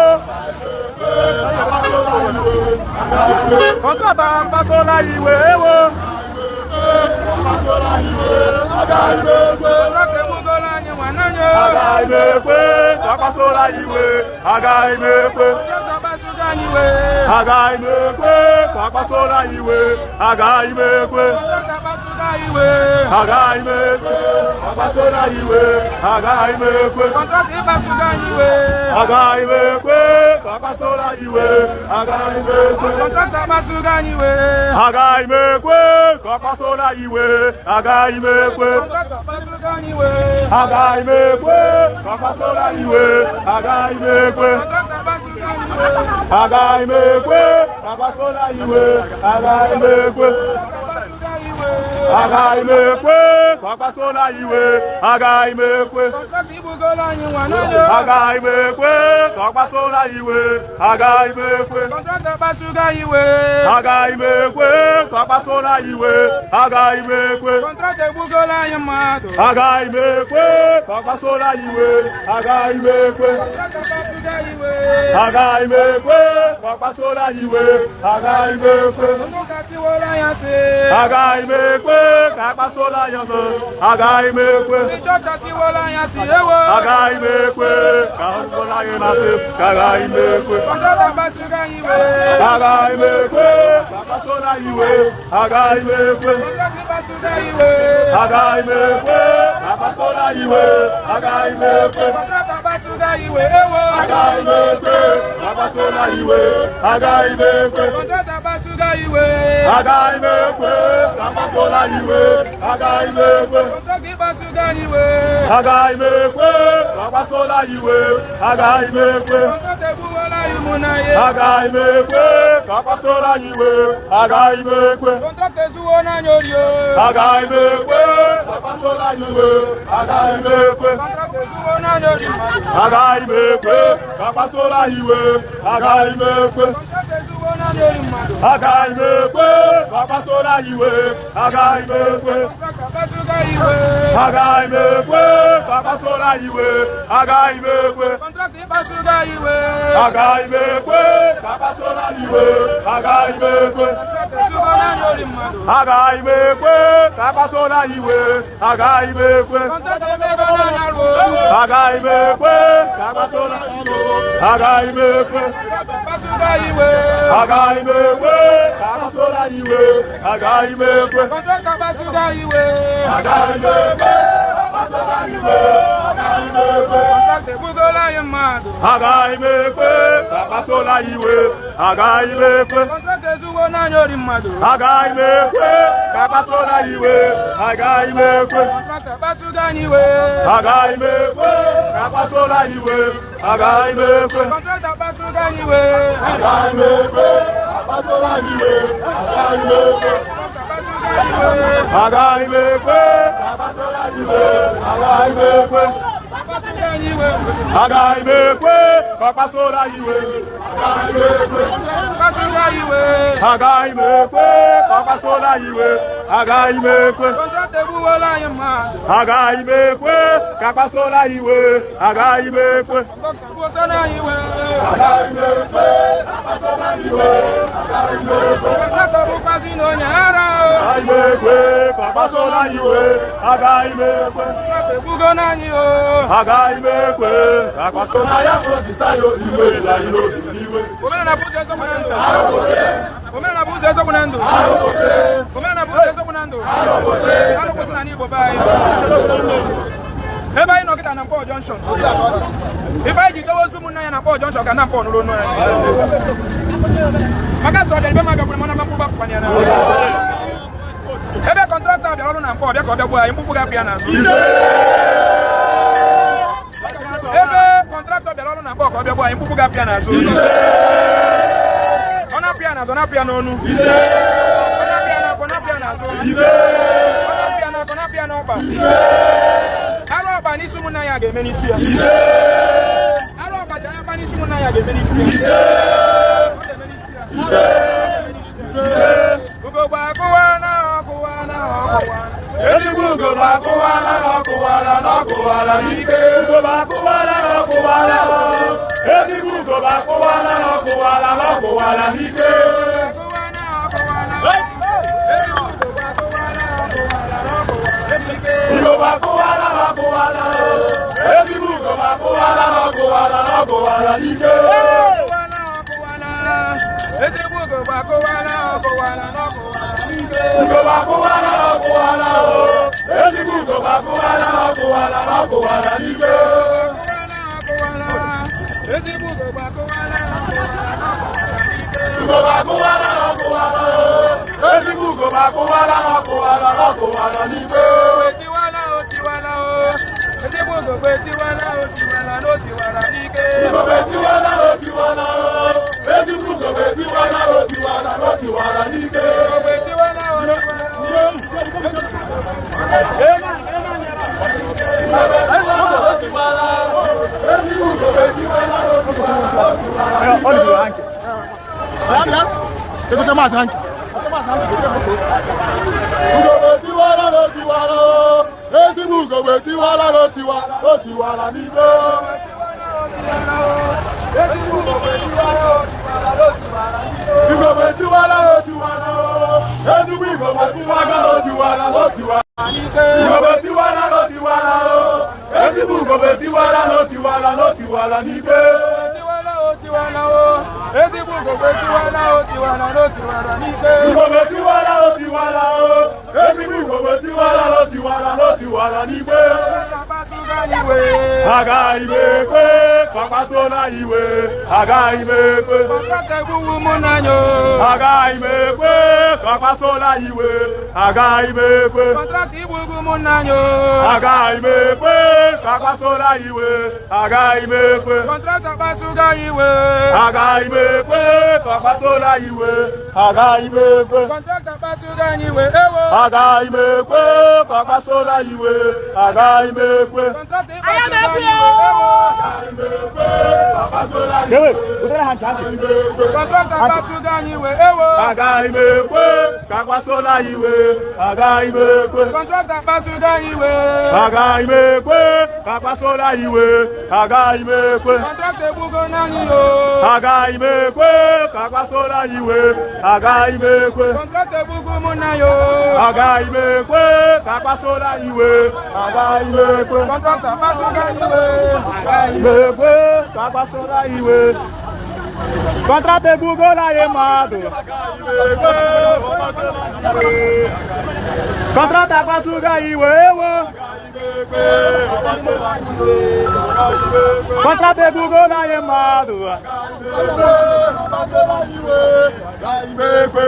Contractor akpasola iwe ewo. Agaghị m ekwe. Akpasola iwe, agaghị m ekwe. Agaghị m ekwe. Akpasola iwe, agaghị m ekwe. Agaghị m ekwe. Akpasola iwe, agaghị m ekwe. Agaghị m ekwe. Akpasola iwe, agaghị m ekwe. Agaghị m ekwe. Akpasola iwe, agaghị m ekwe. Agaghị m ekwe. Akpasola iwe, agaghị m ekwe. Agaghị m ekwe. Akpasola iwe, agaghị m ekwe. Agaghị m ekwe. Akpasola iwe, agaghị m ekwe. Agaghị m ekwe. Akpasola iwe, agaghị m ekwe. Agaghị m ekwe. Akpasola iwe, agaghị m ekwe. Agaghị m ekwe. Akpasola iwe, agaghị m ekwe. Agaghị m ekwe. Akpasola iwe, agaghị m ekwe. Agaghị m ekwe. Akpasola ya ọzọ, agaghị m ekwe. Agaghị m ekwe. Akpasola ya masị, agaghị m ekwe. Agaghị m ekwe. Akpasola iwe, agaghị m ekwe. Agaghị m ekwe. Akpasola iwe, agaghị m ekwe. Agaghị m ekwe. Akpasola iwe, agaghị m ekwe. Agaghị m ekwe. Akpasola iwe, agaghị m ekwe. Agaghị m ekwe. Akpasola iwe, agaghị m ekwe. Agaghị m ekwe. Akpasola iwe, agaghị m ekwe. Agaghị m ekwe. Akpasola iwe, agaghị m ekwe. Agaghị m ekwe. Akpasola iwe, agaghị m ekwe. Agaghị m ekwe. Akpasola iwe, agaghị m ekwe. Agaghị m ekwe. Akpasola iwe, agaghị m ekwe. Agaghị m ekwe. Akpasola iwe, agaghị m ekwe. Agaghị m ekwe. Akpasola iwe, agaghị m ekwe. Agaghị m ekwe. Akpasola iwe, agaghị m ekwe. Agaghị m ekwe. Akpasola iwe, agaghị m ekwe. Agaghị m ekwe. Akpasola iwe, agaghị m ekwe. Agaghị m ekwe. Akpasola iwe, agaghị m ekwe. Agaghị m ekwe. Akpasola iwe, agaghị m ekwe. Agaghị m ekwe. Akpasola iwe, agaghị m ekwe. Agaghị m ekwe. Akpasola iwe, agaghị m ekwe. Agaghị m ekwe. Akpasola iwe, agaghị m ekwe. Agaghị m ekwe. Akpasola iwe, agaghị m ekwe. Agaghị m ekwe. Akpasola iwe, agaghị m ekwe. Agaghị m ekwe. Akpasola iwe, agaghị m ekwe. Agaghị m ekwe. Akpasola iwe, agaghị m ekwe. Agaghị m ekwe. Akpasola iwe, agaghị m ekwe. Agaghị m ekwe. Akpasola ya kwụsịsa ya iwe na iwe. Omenala bụ ụzọ eziokwu na ndụ. Omenala bụ ụzọ eziokwu na ndụ. Alụkwụsị na Igbo be anyị. Ebe anyị nọ kịta na Nkpor Junction. Ife anyị ji dowe ozu ụmụnne ya na Nkpor Junction ka na Nkpor nụrụ onu anyị. Maka sọ ọbịa ibe ma bịakwara mana mkpụkpụ akwụkwọ ya na. Ebe contractor bịara ọrụ na Nkpor bịa ka ọ bịa gbuo anyị, mkpụkpụ ga-apụ ya n'azụ. Ebe contractor bịara ọrụ na Nkpor ka ọ bịa gbuo anyị, mkpụkpụ ga-apụ ya n'azụ. Ọ na-apụ ya n'azụ, ọ na-apụ ya n'onu. Ọ na-apụ ya n'afọ, ọ na-apụ ya n'azụ. Ọ na-apụ ya n'afọ, ọ na-apụ ya n'ọkpa. Arụ ọkpa n'isi ụmụnna ya ga-eme n'isi ya. Arụ ọkpa ji anya kpa n'isi ụmụnna ya ga-eme n'isi ya. Ọ ga-eme n'isi ya. Ugogbe akụwa na ọkụwa na ọkụwa. Ezigbo ugogbe akụwala na ọkụwala na ọkụwala n'ike. Ugogbe akụwala na ọkụwala. Ezigbo ugogbe akụwala na ọkụwala na ọkụwala n'ike. Ugogbe akụwala na ọkụwala. Ezigbo ugogbe akụwala na ọkụwala na ọkụwala n'ike. Ezigbo ugogbe akụwala ọkụwala na ọkụwala n'ike. Ugogbe akụwala na ọkụwala. Ezigbo ugogbe akụwala na ọkụwala na ọkụwala n'ike. Ezigbo ugogbe akụwala na ọkụwala n'ike. Ugogbe akụwala na ọkụwala. Ezigbo ugogbe akụwala na ọkụwala na ọkụwala n'ike. Etiwala o tiwala o. Ezigbo ugogbe etiwala o tiwala na o tiwala n'ike. Ugogbe etiwala o tiwala o. Ezigbo ugogbe etiwala o tiwala na o tiwala n'ike. Ugogbe etiwala o tiwala o. Ugogbe tiwala o tiwala o. Ezigbo ugogbe tiwala o tiwala o tiwala n'ike. Ugogbe tiwala o tiwala o. Ezigbo ugogbe tiwala o tiwala o tiwala. Ugogbe tiwala o tiwala o. Ezigbo ugogbe tiwala o tiwala o tiwala n'ike. Tiwala o tiwala o. Ezigbo ugogbe tiwala o tiwala o tiwala n'ike. Ugogbe tiwala o tiwala o. Ezigbo ugogbe tiwala o tiwala o tiwala n'ike. Agaghị m ekwe ka ọ kpasuola iwe. Agaghị m ekwe. Agaghị m ekwe ka ọ kpasuola iwe. Agaghị m ekwe. Agaghị m ekwe ka ọ kpasuola iwe. Agaghị m ekwe. Agaghị m ekwe ka ọ kpasuola iwe. Agaghị m ekwe. Agaghị m ekwe ka ọ kpasuola iwe. Agaghị m ekwe. Agaghị m ekwe ka akpasuola iwe. Agaghị m ekwe. Agaghị m ekwe ka akpasuola iwe. Agaghị m ekwe. Agaghị m ekwe ka akpasuola iwe. Agaghị m ekwe. Agaghị m ekwe ka akpasuola iwe. Agaghị m ekwe. Agaghị m ekwe ka akpasuola iwe. Kọntraktọ egbugola anyị mmadụ. Kọntraktọ akpasugo anyị iwe ewo. Kọntraktọ egbugola anyị mmadụ.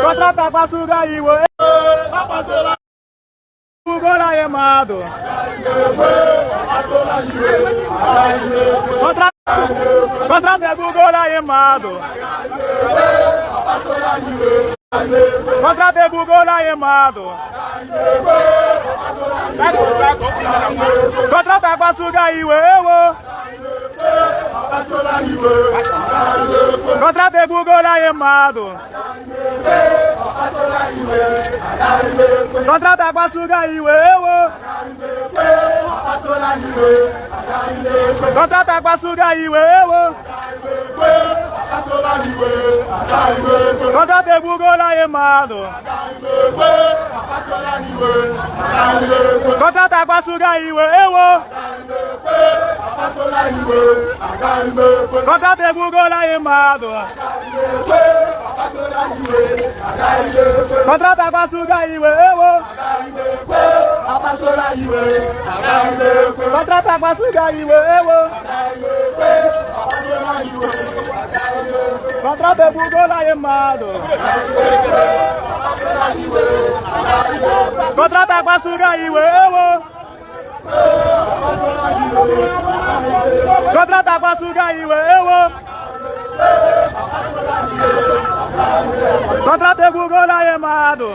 Kọntraktọ akpasugo anyị iwe egbugola anyị mmadụ. Kọntraktọ egbugola anyị mmadụ. Kọntraktọ egbugola anyị mmadụ. Kọntraktọ akpasugo anyị iwe ewo. Kọntraktọ egbugola anyị mmadụ. Kọntraktọ akpasugo anyị iwe ewo. Kọntraktọ akpasugo anyị iwe ewo. Kọntraktọ egbugola anyị mmadụ. Kọntraktọ akpasugo anyị iwe ewo. Kọntraktọ egbugola anyị mmadụ. Kọntraktọ akpasugo anyị iwe ewo. Kọntraktọ akpasugo anyị iwe ewo. Kọntraktọ egbugola anyị mmadụ. Kọntraktọ akpasugo anyị iwe ewo. Kọntraktọ akpasugo anyị iwe ewo. Kọntraktọ egbugola anyị mmadụ.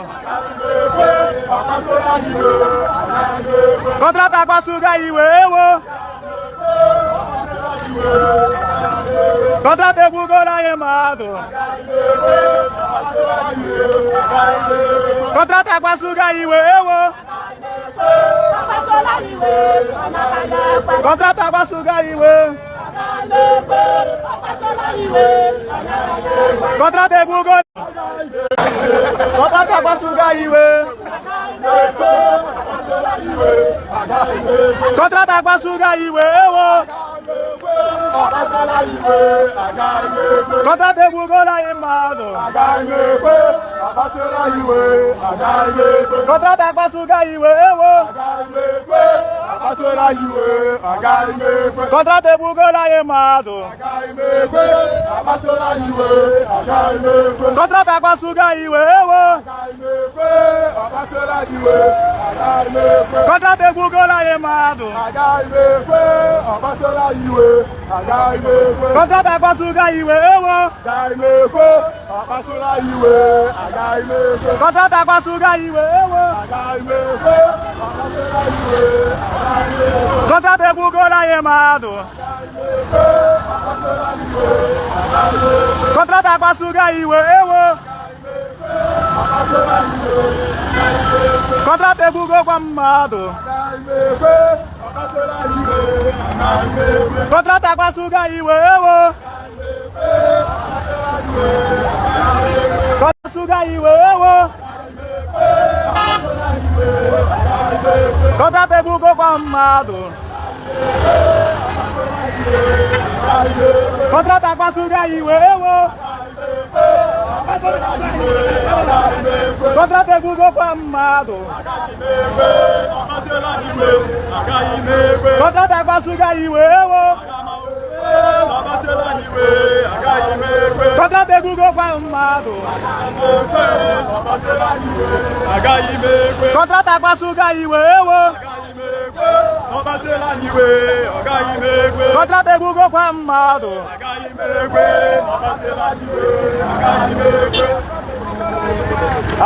Kọntraktọ akpasugo anyị iwe ewo. Kọntraktọ egbugola anyị mmadụ. Kọntraktọ akpasugo anyị iwe ewo. Contractor akpasugo iwe. Contractor egbugo. Contractor akpasugo iwe. Contractor akpasugo iwe ewo. Contractor egbugola anyị mmadụ. Contractor akpasugo iwe ewo. Contractor egbugola anyị mmadụ. Contractor akpasugo iwe ewo. Contractor egbugola anyị mmadụ. Contractor akpasugo iwe ewo. Contractor akpasugo iwe ewo. Contractor egbugola anyị mmadụ. Contractor akpasugo iwe ewo. Contractor egbugokwa mmadụ. Contractor akpasugo iwe ewo. Akpasugo iwe ewo. Contractor egbugokwa mmadụ. Contractor akpasugo iwe ewo. Contractor egbugokwa mmadụ. Contractor akpasugo iwe ewo. Contractor egbugokwa mmadụ. Contractor akpasugo iwe ewo. Contractor egbugokwa mmadụ.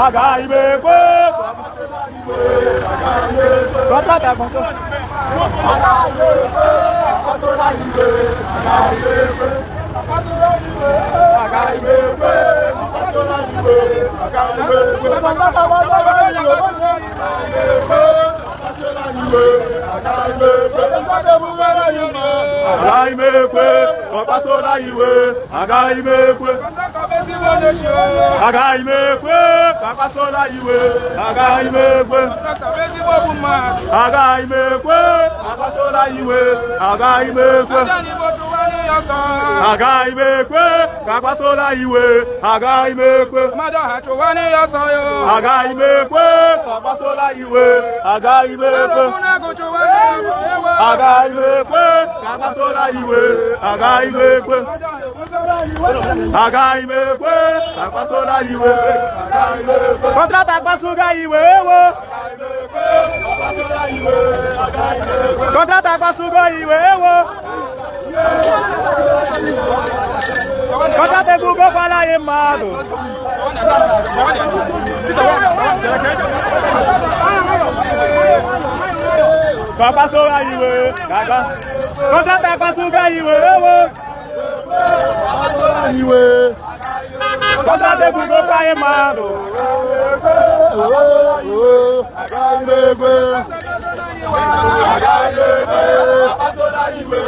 Agaghị m ekwe. Contractor akpasugo. Agaghị m ekwe ka ọ kpasuola iwe. Agaghị m ekwe. Agaghị m ekwe ka akpasuola iwe. Agaghị m ekwe. Agaghị m ekwe ka akpasuola iwe. Agaghị m ekwe. Agaghị m ekwe ka akpasuola iwe. Agaghị m ekwe. Agaghị m ekwe ka akpasuola iwe. Agaghị m ekwe. Agaghị m ekwe ka akpasuola iwe. Agaghị m ekwe. Agaghị m ekwe ka akpasuola iwe. Contractor akpasugo iwe ewo. Contractor akpasugo iwe ewo. Contractor egbugokwala anyị mmadụ. Ka akpasuola iwe. Contractor akpasugo iwe ewo. Contractor egbugokwa anyị mmadụ. Agaghị m ekwe ka akpasuola iwe. Agaghị m ekwe. Agaghị m ekwe ka omegoro anyị wa.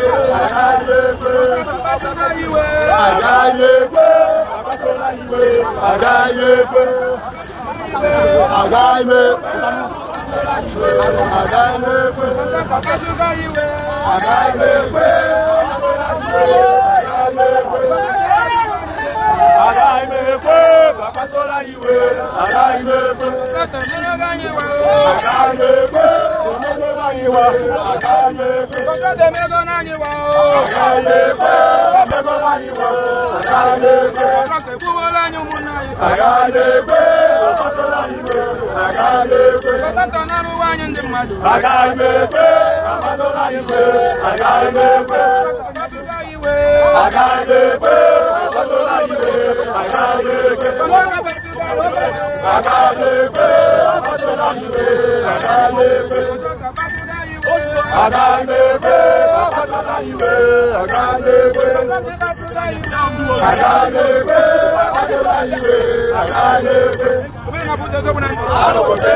Agaghị m ekwe. Agaghị m ekwe ka omegoro anyị wa. Agaghị m ekwe. Agaghị m ekwe ka akpasuola iwe. Agaghị m ekwe. Agaghị m ekwe ka akpasuola iwe. Agaghị m ekwe. Agaghị m ekwe ka akpasuola iwe. Agaghị m ekwe. Agaghị m ekwe ka akpasuola iwe. Agaghị m ekwe. Agaghị m ekwe ka akpasuola iwe. Agaghị m ekwe. Agaghị m ekwe ka akpasuola iwe. Agaghị m ekwe. Alụkwụsị.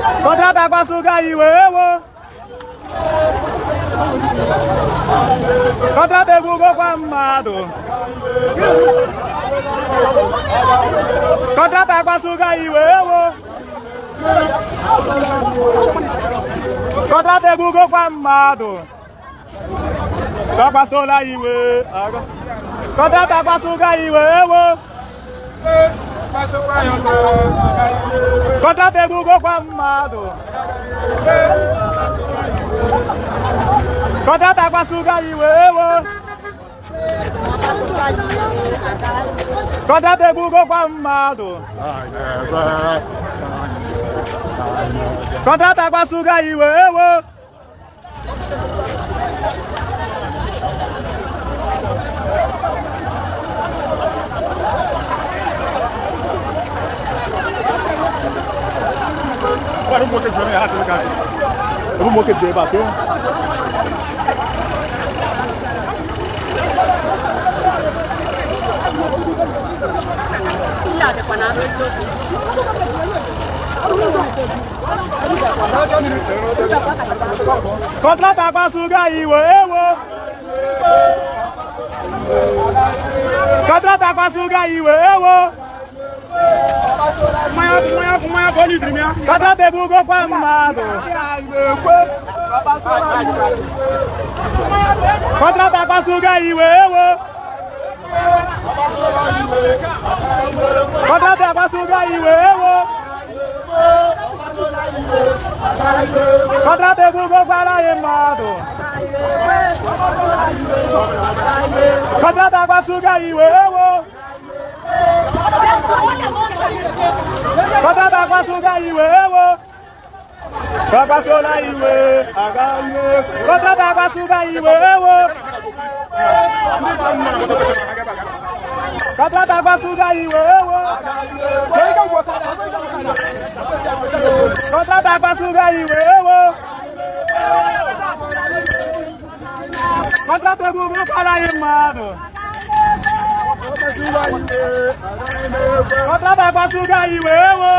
Contractor akpasugo anyị iwe ewo. Contractor egbugokwa mmadụ. Contractor akpasugo anyị iwe ewo. Contractor egbugokwa mmadụ. Akpasola iwe. Contractor akpasugo anyị iwe ewo. Contractor egbugokwa mmadụ. Contractor akpasugo anyị iwe ewo. Contractor egbugokwa mmadụ. Contractor akpasugo anyị iwe ewo. Contractor akpasugo anyị iwe ewo. Contractor akpasugo anyị iwe ewo. Contractor egbugokwa mmadụ. Contractor akpasugo anyị iwe ewo. Contractor akpasugo anyị iwe ewo. Contractor egbugokwara anyị mmadụ. Contractor akpasugo anyị iwe ewo. Contractor akpasugo anyị iwe ewo. Akpasola iwe. Contractor akpasugo anyị iwe ewo. Contractor akpasugo anyị iwe ewo. Contractor akpasugo anyị iwe ewo. Contractor egbugokwara anyị mmadụ. Contractor akpasugo anyị iwe ewo.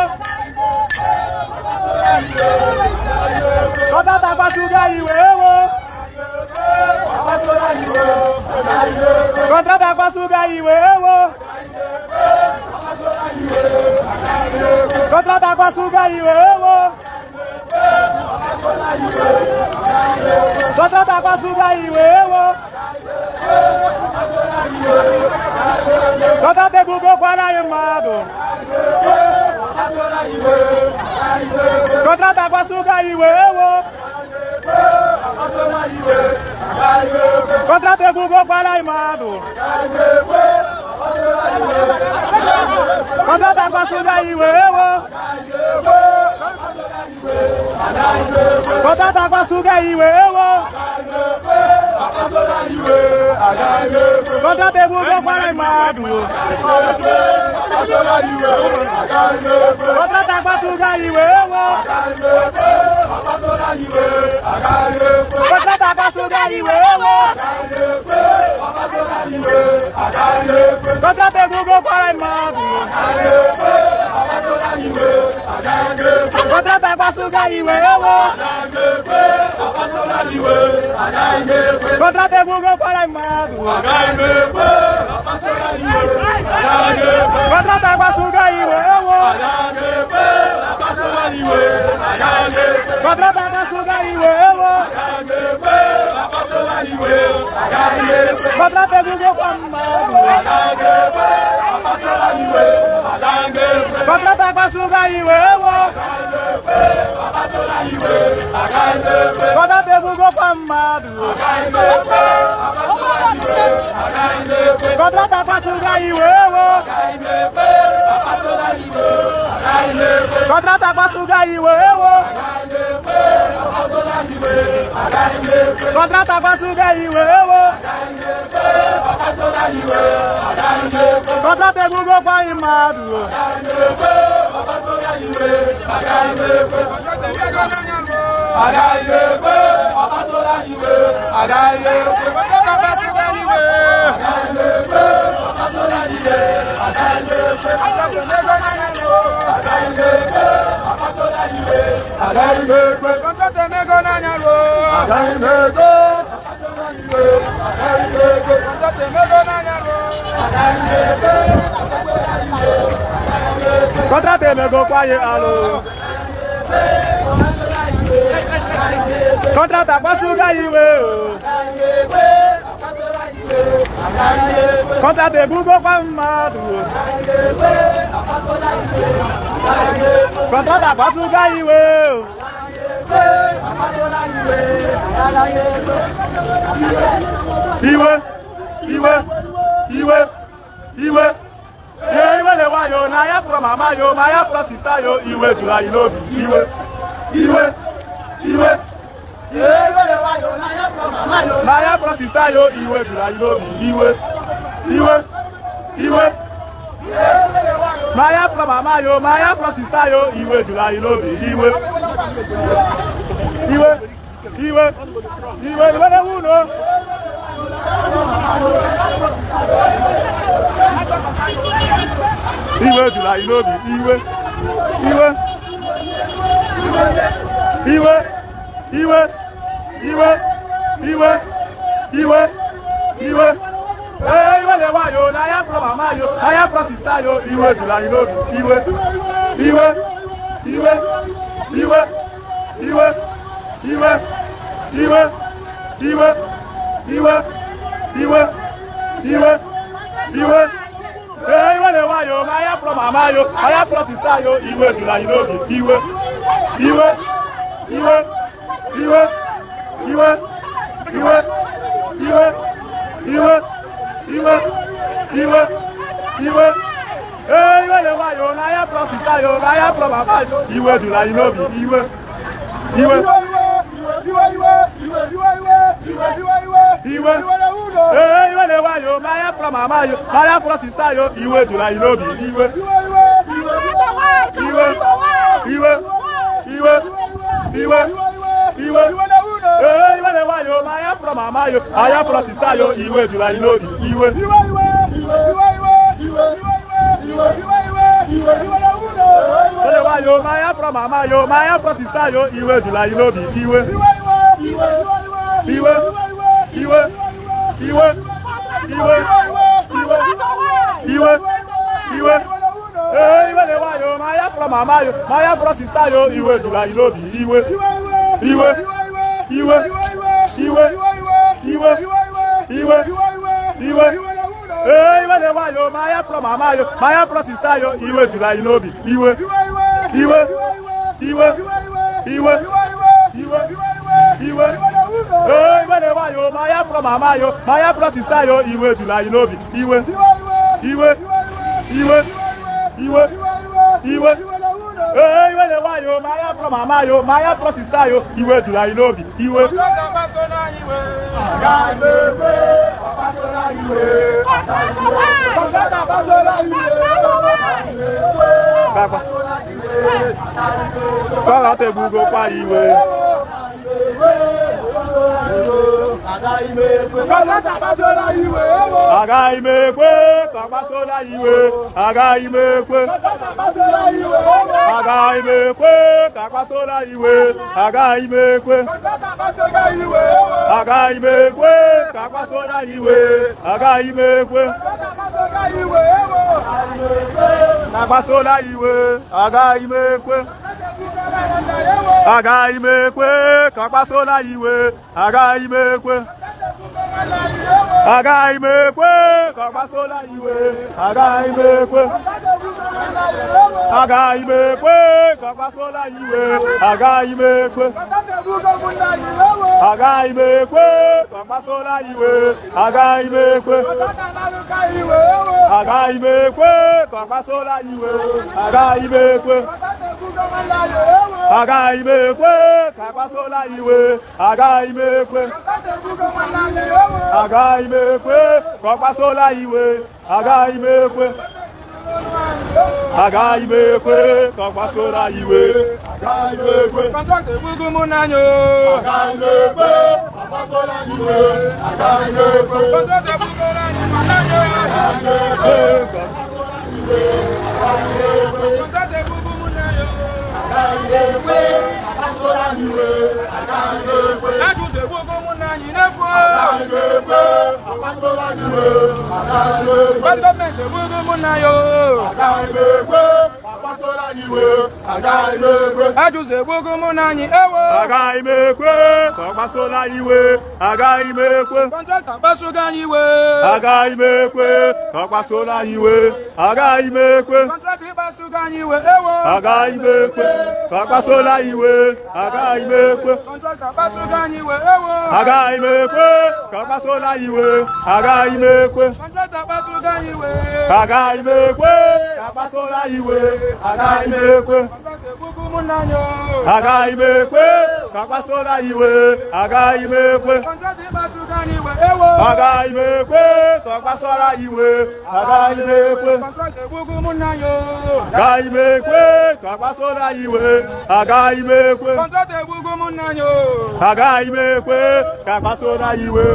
Contractor akpasugo anyị iwe ewo. Contractor akpasugo anyị iwe ewo. Contractor akpasugo anyị iwe ewo. Contractor akpasugo anyị iwe ewo. Contractor egbugokwara anyị mmadụ. Contractor akpasugo anyị iwe ewo. Contractor egbugokwara anyị mmadụ. Contractor akpasugo anyị iwe ewo. Contractor akpasugo anyị iwe ewo. Contractor egbugokwara anyị mmadụ. Contractor akpasugo anyị iwe ewo. Contractor akpasugo anyị iwe ewo. Contractor egbugokwara anyị mmadụ. Contractor akpasugo anyị iwe ewo. Contractor egbugokwara anyị mmadụ. Contractor akpasugo anyị iwe ewo. Contractor akpasugo anyị iwe ewo. Contractor egbugokwa mmadụ. Contractor akpasugo anyị iwe ewo. Contractor egbugokwa mmadụ. Contractor akpasugo anyị iwe ewo. Contractor akpasugo anyị iwe ewo. Contractor akpasugo anyị iwe ewo. Contractor egbugokwa anyị mmadụ. Contractor emegokwa anyị alụ. Contractor akpasugo anyị iwe o. Contractor egbugokwa mmadụ o. Contractor akpasugo anyị iwe o. Iwe, iwe, iwe, iwe. Ihe iwe na-ewe anyị o, na ya fụrụ mama yo, ma ya fụrụ sista yo, iwe juru anyị n'obi. Iwe, iwe, iwe. Na ya fụrụ sista yo, iwe juru anyị n'obi. Iwe, iwe, iwe. Ma ya fụrụ mama yo, ma ya fụrụ sista yo, iwe juru anyị n'obi. Iwe, iwe, iwe, iwe, iwe na-ewe unu. Iwe juru anyị n'obi. Iwe, iwe, iwe, iwe, iwe, iwe, iwe, iwe. Ee, iwe na-ewe anyị o, na ya fụrụ mama yo, na ya fụrụ sista yo, iwe juru anyị n'obi. Iwe, iwe, iwe, iwe, iwe, iwe, iwe, iwe, iwe, iwe, iwe, iwe. Ee, iwe na-ewe anyị o, ma ya fụrụ mama yo, ma ya fụrụ sista yo, iwe juru anyị n'obi. Iwe, iwe, iwe, iwe, iwe, iwe, iwe, iwe, iwe, iwe, iwe. Ee, iwe na-ewe anyị o, na ya fụrụ sista yo, na ya fụrụ mama yo, iwe juru anyị n'obi. Iwe, iwe, iwe. Ee, iwe na-ewe anyị o, ma ya fụrụ mama yo, ma ya fụrụ sista yo, iwe juru anyị n'obi. Iwe, iwe, iwe, iwe, iwe, iwe. Ee, iwe na-ewe anyị o, ma ya fụrụ mama yo, ma ya fụrụ sista yo, iwe juru anyị n'obi. Iwe, iwe na-ewe anyị o, ma ya fụrụ mama yo, ma ya fụrụ sista yo, iwe juru anyị n'obi. Iwe, iwe, iwe, iwe, iwe, iwe, iwe, iwe. Ee, iwe na-ewe anyị o, ma ya fụrụ mama yo, ma ya fụrụ sista yo, iwe juru anyị n'obi. Iwe, iwe, iwe, iwe, iwe, iwe, iwe. Ee, iwe na-ewe anyị o, ma ya fụrụ mama yo, ma ya fụrụ sista yo, iwe juru anyị n'obi. Iwe, iwe, iwe, iwe, iwe, iwe. Ee, iwe na-ewe anyị o, ma ya fụrụ mama yo, ma ya fụrụ sista yo, iwe juru anyị n'obi. Iwe, iwe, iwe, iwe, iwe. Ee, iwe na-ewe anyị o, ma ya fụrụ mama yo, ma ya fụrụ sista yo, iwe juru anyị n'obi. Iwe. Kọ́lá tegbugokwa iwe. Agaghị m ekwe ka ọ kpasuola iwe. Agaghị m ekwe. Agaghị m ekwe ka akpasuola iwe. Agaghị m ekwe. Agaghị m ekwe ka akpasuola iwe. Agaghị m ekwe. Ka akpasuola iwe. Agaghị m ekwe. Agaghị m ekwe ka akpasuola iwe. Agaghị m ekwe. Agaghị m ekwe ka akpasuola iwe. Agaghị m ekwe. Agaghị m ekwe ka akpasuola iwe. Agaghị m ekwe. Agaghị m ekwe ka akpasuola iwe. Agaghị m ekwe. Agaghị m ekwe ka akpasuola iwe. Agaghị m ekwe. Agaghị m ekwe ka akpasuola iwe. Agaghị m ekwe. Agaghị m ekwe ka akpasuola iwe. Agaghị m ekwe. Agaghị m ekwe ka akpasuola iwe. Agaghị m ekwe. Contractor egbugo mụ n'anya o. Agaghị m ekwe ka akpasuola iwe. Agaghị m ekwe. Contractor egbugo anyị n'anya o. Agaghị m ekwe ka akpasuola iwe. Agaghị m ekwe. Contractor egbugo mụ n'anya o. Agaghị m ekwe ka akpasuola iwe. Agaghị m ekwe. Ajọ ụzọ egbugo mụ n'anya n'efu o. Agaghị m ekwe ka akpasuola iwe. Agaghị m ekwe. Gọọmenti egbugo mụ n'anya o. Agaghị m ekwe ka kpasola anyị iwe. Agaghị m ekwe. Ajụzụ egbugo mụ na anyị ewo. Agaghị m ekwe ka ọ kpasuola anyị iwe. Agaghị m ekwe. Kọntraktọ kpasugo anyị iwe. Agaghị m ekwe ka ọ kpasuola anyị iwe. Agaghị m ekwe. Kọntraktọ ịkpasugo anyị iwe ewo. Agaghị m ekwe ka ọ kpasuola anyị iwe. Agaghị m ekwe. Kọntraktọ kpasugo anyị iwe ewo. Agaghị m ekwe ka ọ kpasuola anyị iwe. Agaghị m ekwe. Kọntraktọ kpasugo anyị iwe. Agaghị m ekwe ka ọ kpasuola anyị iwe. Agaghị m ekwe. Kọntraktọ egbugo mụ na anyị o. Agaghị m ekwe ka ọ kpasuola anyị iwe. Agaghị m ekwe. Kọntraktọ ịkpasugo anyị iwe ewo. Agaghị m ekwe ka ọ kpasuola anyị iwe. Agaghị m ekwe. Kọntraktọ egbugo mụ na anyị o. Agaghị m ekwe ka ọ kpasuola anyị iwe. Agaghị m ekwe. Kọntraktọ egbugo mụ na anyị o. Agaghị m ekwe ka ọ kpasuola anyị iwe.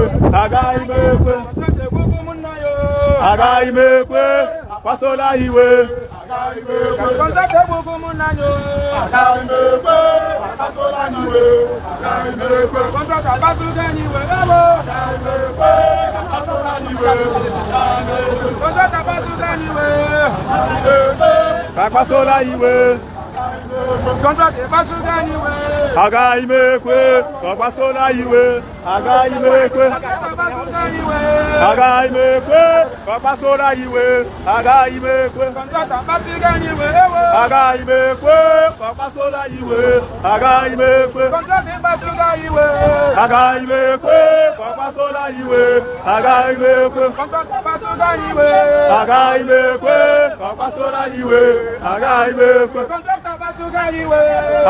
Agaghị m ekwe. Kọntraktọ egbugo mụ na anyị o. Agaghị m ekwe ka ọ kpasuola anyị iwe. Kọntraktọ egbugo mụ na anyị o. Agaghị m ekwe ka ọ kpasuola anyị iwe. Agaghị m ekwe. Kọntraktọ kpasugo anyị iwe ewo. Agaghị m ekwe ka ọ kpasuola anyị iwe. Kọntraktọ kpasugo anyị iwe. Ka ọ kpasuola anyị iwe. Kọntraktọ kpasugo anyị iwe. Agaghị m ekwe ka ọ kpasuola anyị iwe. Agaghị m ekwe. Kọntraktọ kpasugo anyị iwe. Agaghị m ekwe ka ọ kpasuola anyị iwe. Agaghị m ekwe. Kọntraktọ kpasugo anyị iwe ewo. Agaghị m ekwe ka ọ kpasuola anyị iwe. Agaghị m ekwe. Kọntraktọ kpasugo anyị iwe. Agaghị m ekwe ka ọ kpasuola anyị iwe. Agaghị m ekwe. Kọntraktọ kpasugo anyị iwe. Agaghị m ekwe ka ọ kpasuola anyị iwe. Agaghị m ekwe. Kọntraktọ kpasugo anyị iwe.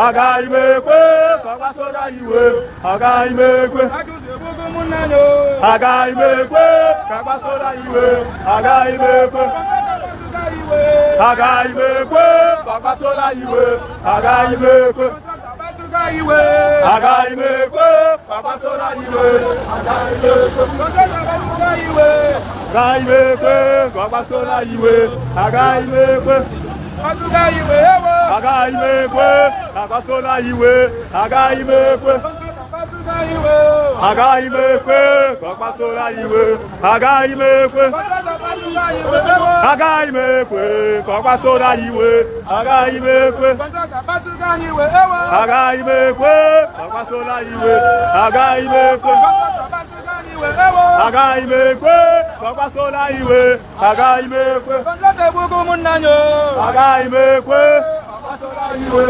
Agaghị m ekwe ka ọ kpasuola anyị iwe. Agaghị m ekwe. Ajụzụ egbugo mụ na anyị o. Agaghị m ekwe ka ọ kpasuola anyị iwe. Agaghị m ekwe. Kọntraktọ kpasugo anyị iwe. Agaghị m ekwe ka ọ kpasuola anyị iwe. Agaghị m ekwe. Kọntraktọ kpasugo anyị iwe. Agaghị m ekwe ka ọ kpasuola anyị iwe. Agaghị m ekwe. Kọntraktọ kpasugo anyị iwe. Agaghị m ekwe ka ọ kpasuola anyị iwe. Agaghị m ekwe. Kpasugo anyị iwe ewo. Agaghị m ekwe ka ọ kpasuola anyị iwe. Agaghị m ekwe. Kọntraktọ kpasugo anyị iwe. Agaghị m ekwe ka ọ kpasuola anyị iwe. Agaghị m ekwe. Kọntraktọ kpasugo anyị iwe ewo. Agaghị m ekwe ka ọ kpasuola anyị iwe. Agaghị m ekwe. Kọntraktọ kpasugo anyị iwe ewo. Agaghị m ekwe ka ọ kpasuola anyị iwe. Agaghị m ekwe. Kọntraktọ kpasugo anyị iwe ewo. Agaghị m ekwe ka ọ kpasuola anyị iwe. Agaghị m ekwe. Kọntraktọ egbugo mụ na anyị o. Agaghị m ekwe ka ọ kpasuola anyị iwe.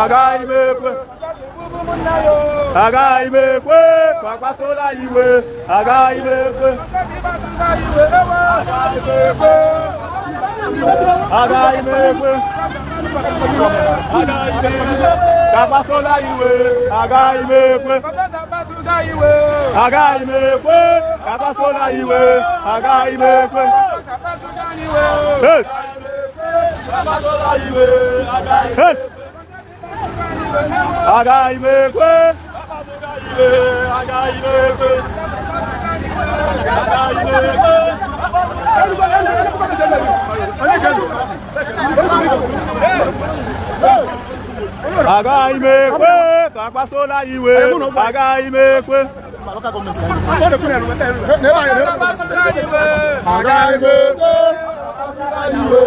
Agaghị m ekwe. Kọntraktọ egbugo mụ na anyị o. Agaghị m ekwe ka ọ kpasuola anyị iwe. Agaghị m ekwe. Kọntraktọ kpasugo anyị iwe ewo. Agaghị m ekwe. Agaghị m ekwe. Agaghị m ekwe ka ọ kpasuola anyị iwe. Agaghị m ekwe. Kọntraktọ kpasugo anyị iwe. Agaghị m ekwe ka ọ kpasuola anyị iwe. Agaghị m ekwe. Kọntraktọ kpasugo anyị iwe. Hey! Hey! Agaghị m ekwe. Agaghị m ekwe. Agaghị m ekwe. Agaghị m ekwe ka a kpasuola anyị iwe. Agaghị m ekwe. Kpasugo anyị iwe. Agaghị m ekwe. Kọntraktọ kpasugo anyị iwe.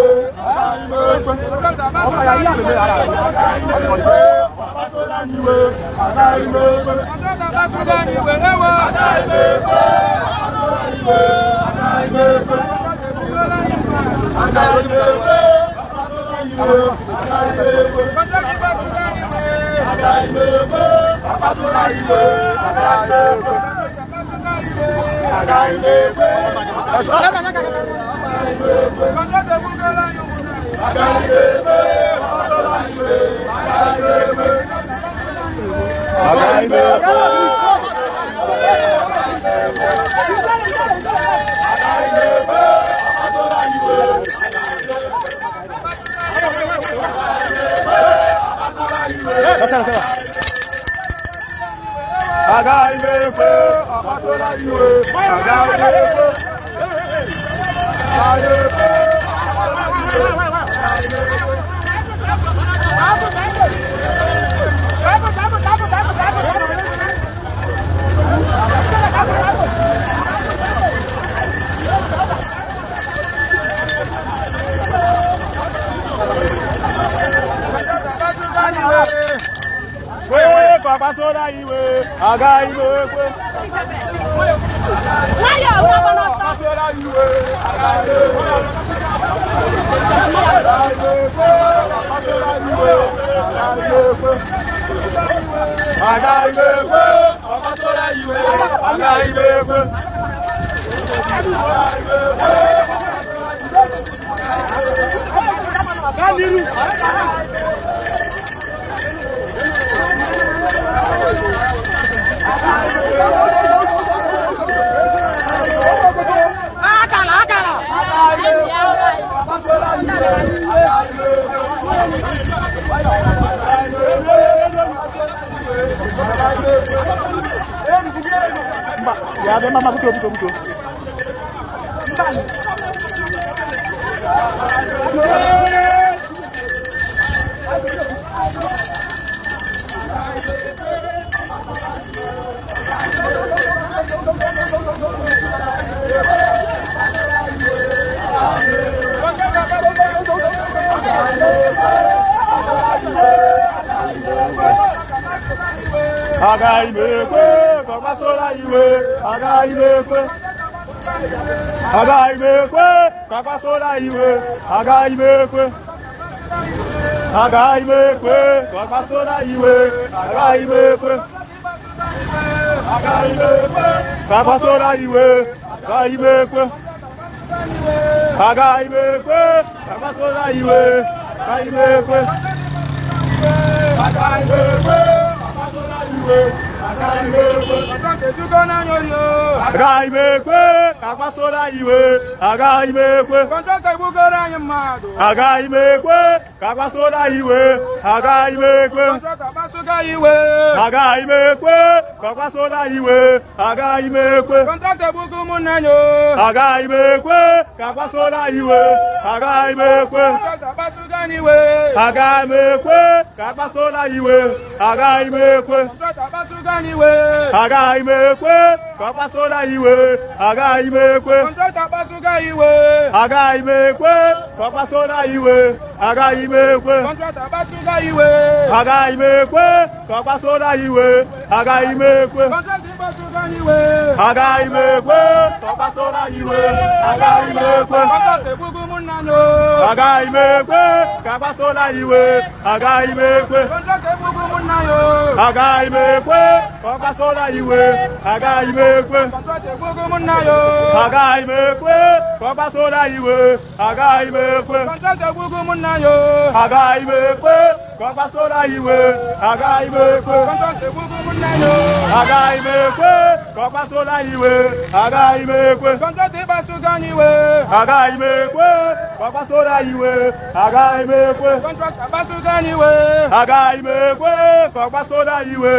Kọntraktọ kpasugo anyị iwe ewo. Kọntraktọ kpasugo anyị iwe. Kọntraktọ egbugola anyị ụmụnna anyị. Agaghị m ekwe. Agaghị m ekwe. Agaghị m ekwe. Agaghị m ekwe. kpasuola iwe. Agaghị m ekwe. Kpasuola iwe. Agaghị m ekwe. Agaghị m ekwe. Kpasuola iwe. Agaghị m ekwe. Agaghị m ekwe. Kpasuola iwe. Agaghị m ekwe. Agaghị m ekwe ka ọ kpasuola iwe. Agaghị m ekwe. Agaghị m ekwe ka ọ kpasuola iwe. Agaghị m ekwe. Agaghị m ekwe ka ọ kpasuola iwe. Agaghị m ekwe. Agaghị m ekwe ka ọ kpasuola iwe. Agaghị m ekwe. Agaghị m ekwe ka ọ kpasuola iwe. Agaghị m ekwe. Agaghị m ekwe. Agaghị m ekwe ka kpasuola iwe. Agaghị m ekwe. Agaghị m ekwe ka kpasuola iwe. Agaghị m ekwe. Agaghị m ekwe ka kpasuola iwe. Agaghị m ekwe. Agaghị m ekwe ka kpasuola iwe. Agaghị m ekwe. Agaghị m ekwe ka kpasuola iwe. Agaghị m ekwe. Agaghị m ekwe ka kpasuola iwe. Agaghị m ekwe. Agaghị m ekwe ka kpasuola iwe. Agaghị m ekwe. Agaghị m ekwe ka kpasuola iwe. Agaghị m ekwe. Agaghị m ekwe ka kpasuola iwe. Agaghị m ekwe. Agaghị m ekwe ka kpasuola iwe. Agaghị m ekwe. Agaghị m ekwe ka kpasuola iwe. Agaghị m ekwe. Agaghị m ekwe ka kpasuola iwe. Agaghị m ekwe. Agaghị m ekwe ka kpasuola iwe. Agaghị m ekwe. Agaghị m ekwe ka kpasuola iwe. Agaghị m ekwe. Agaghị m ekwe ka kpasuola iwe. Agaghị m ekwe. Agaghị m ekwe ka kpasuola iwe. Agaghị m ekwe. Agaghị m ekwe ka kpasuola iwe.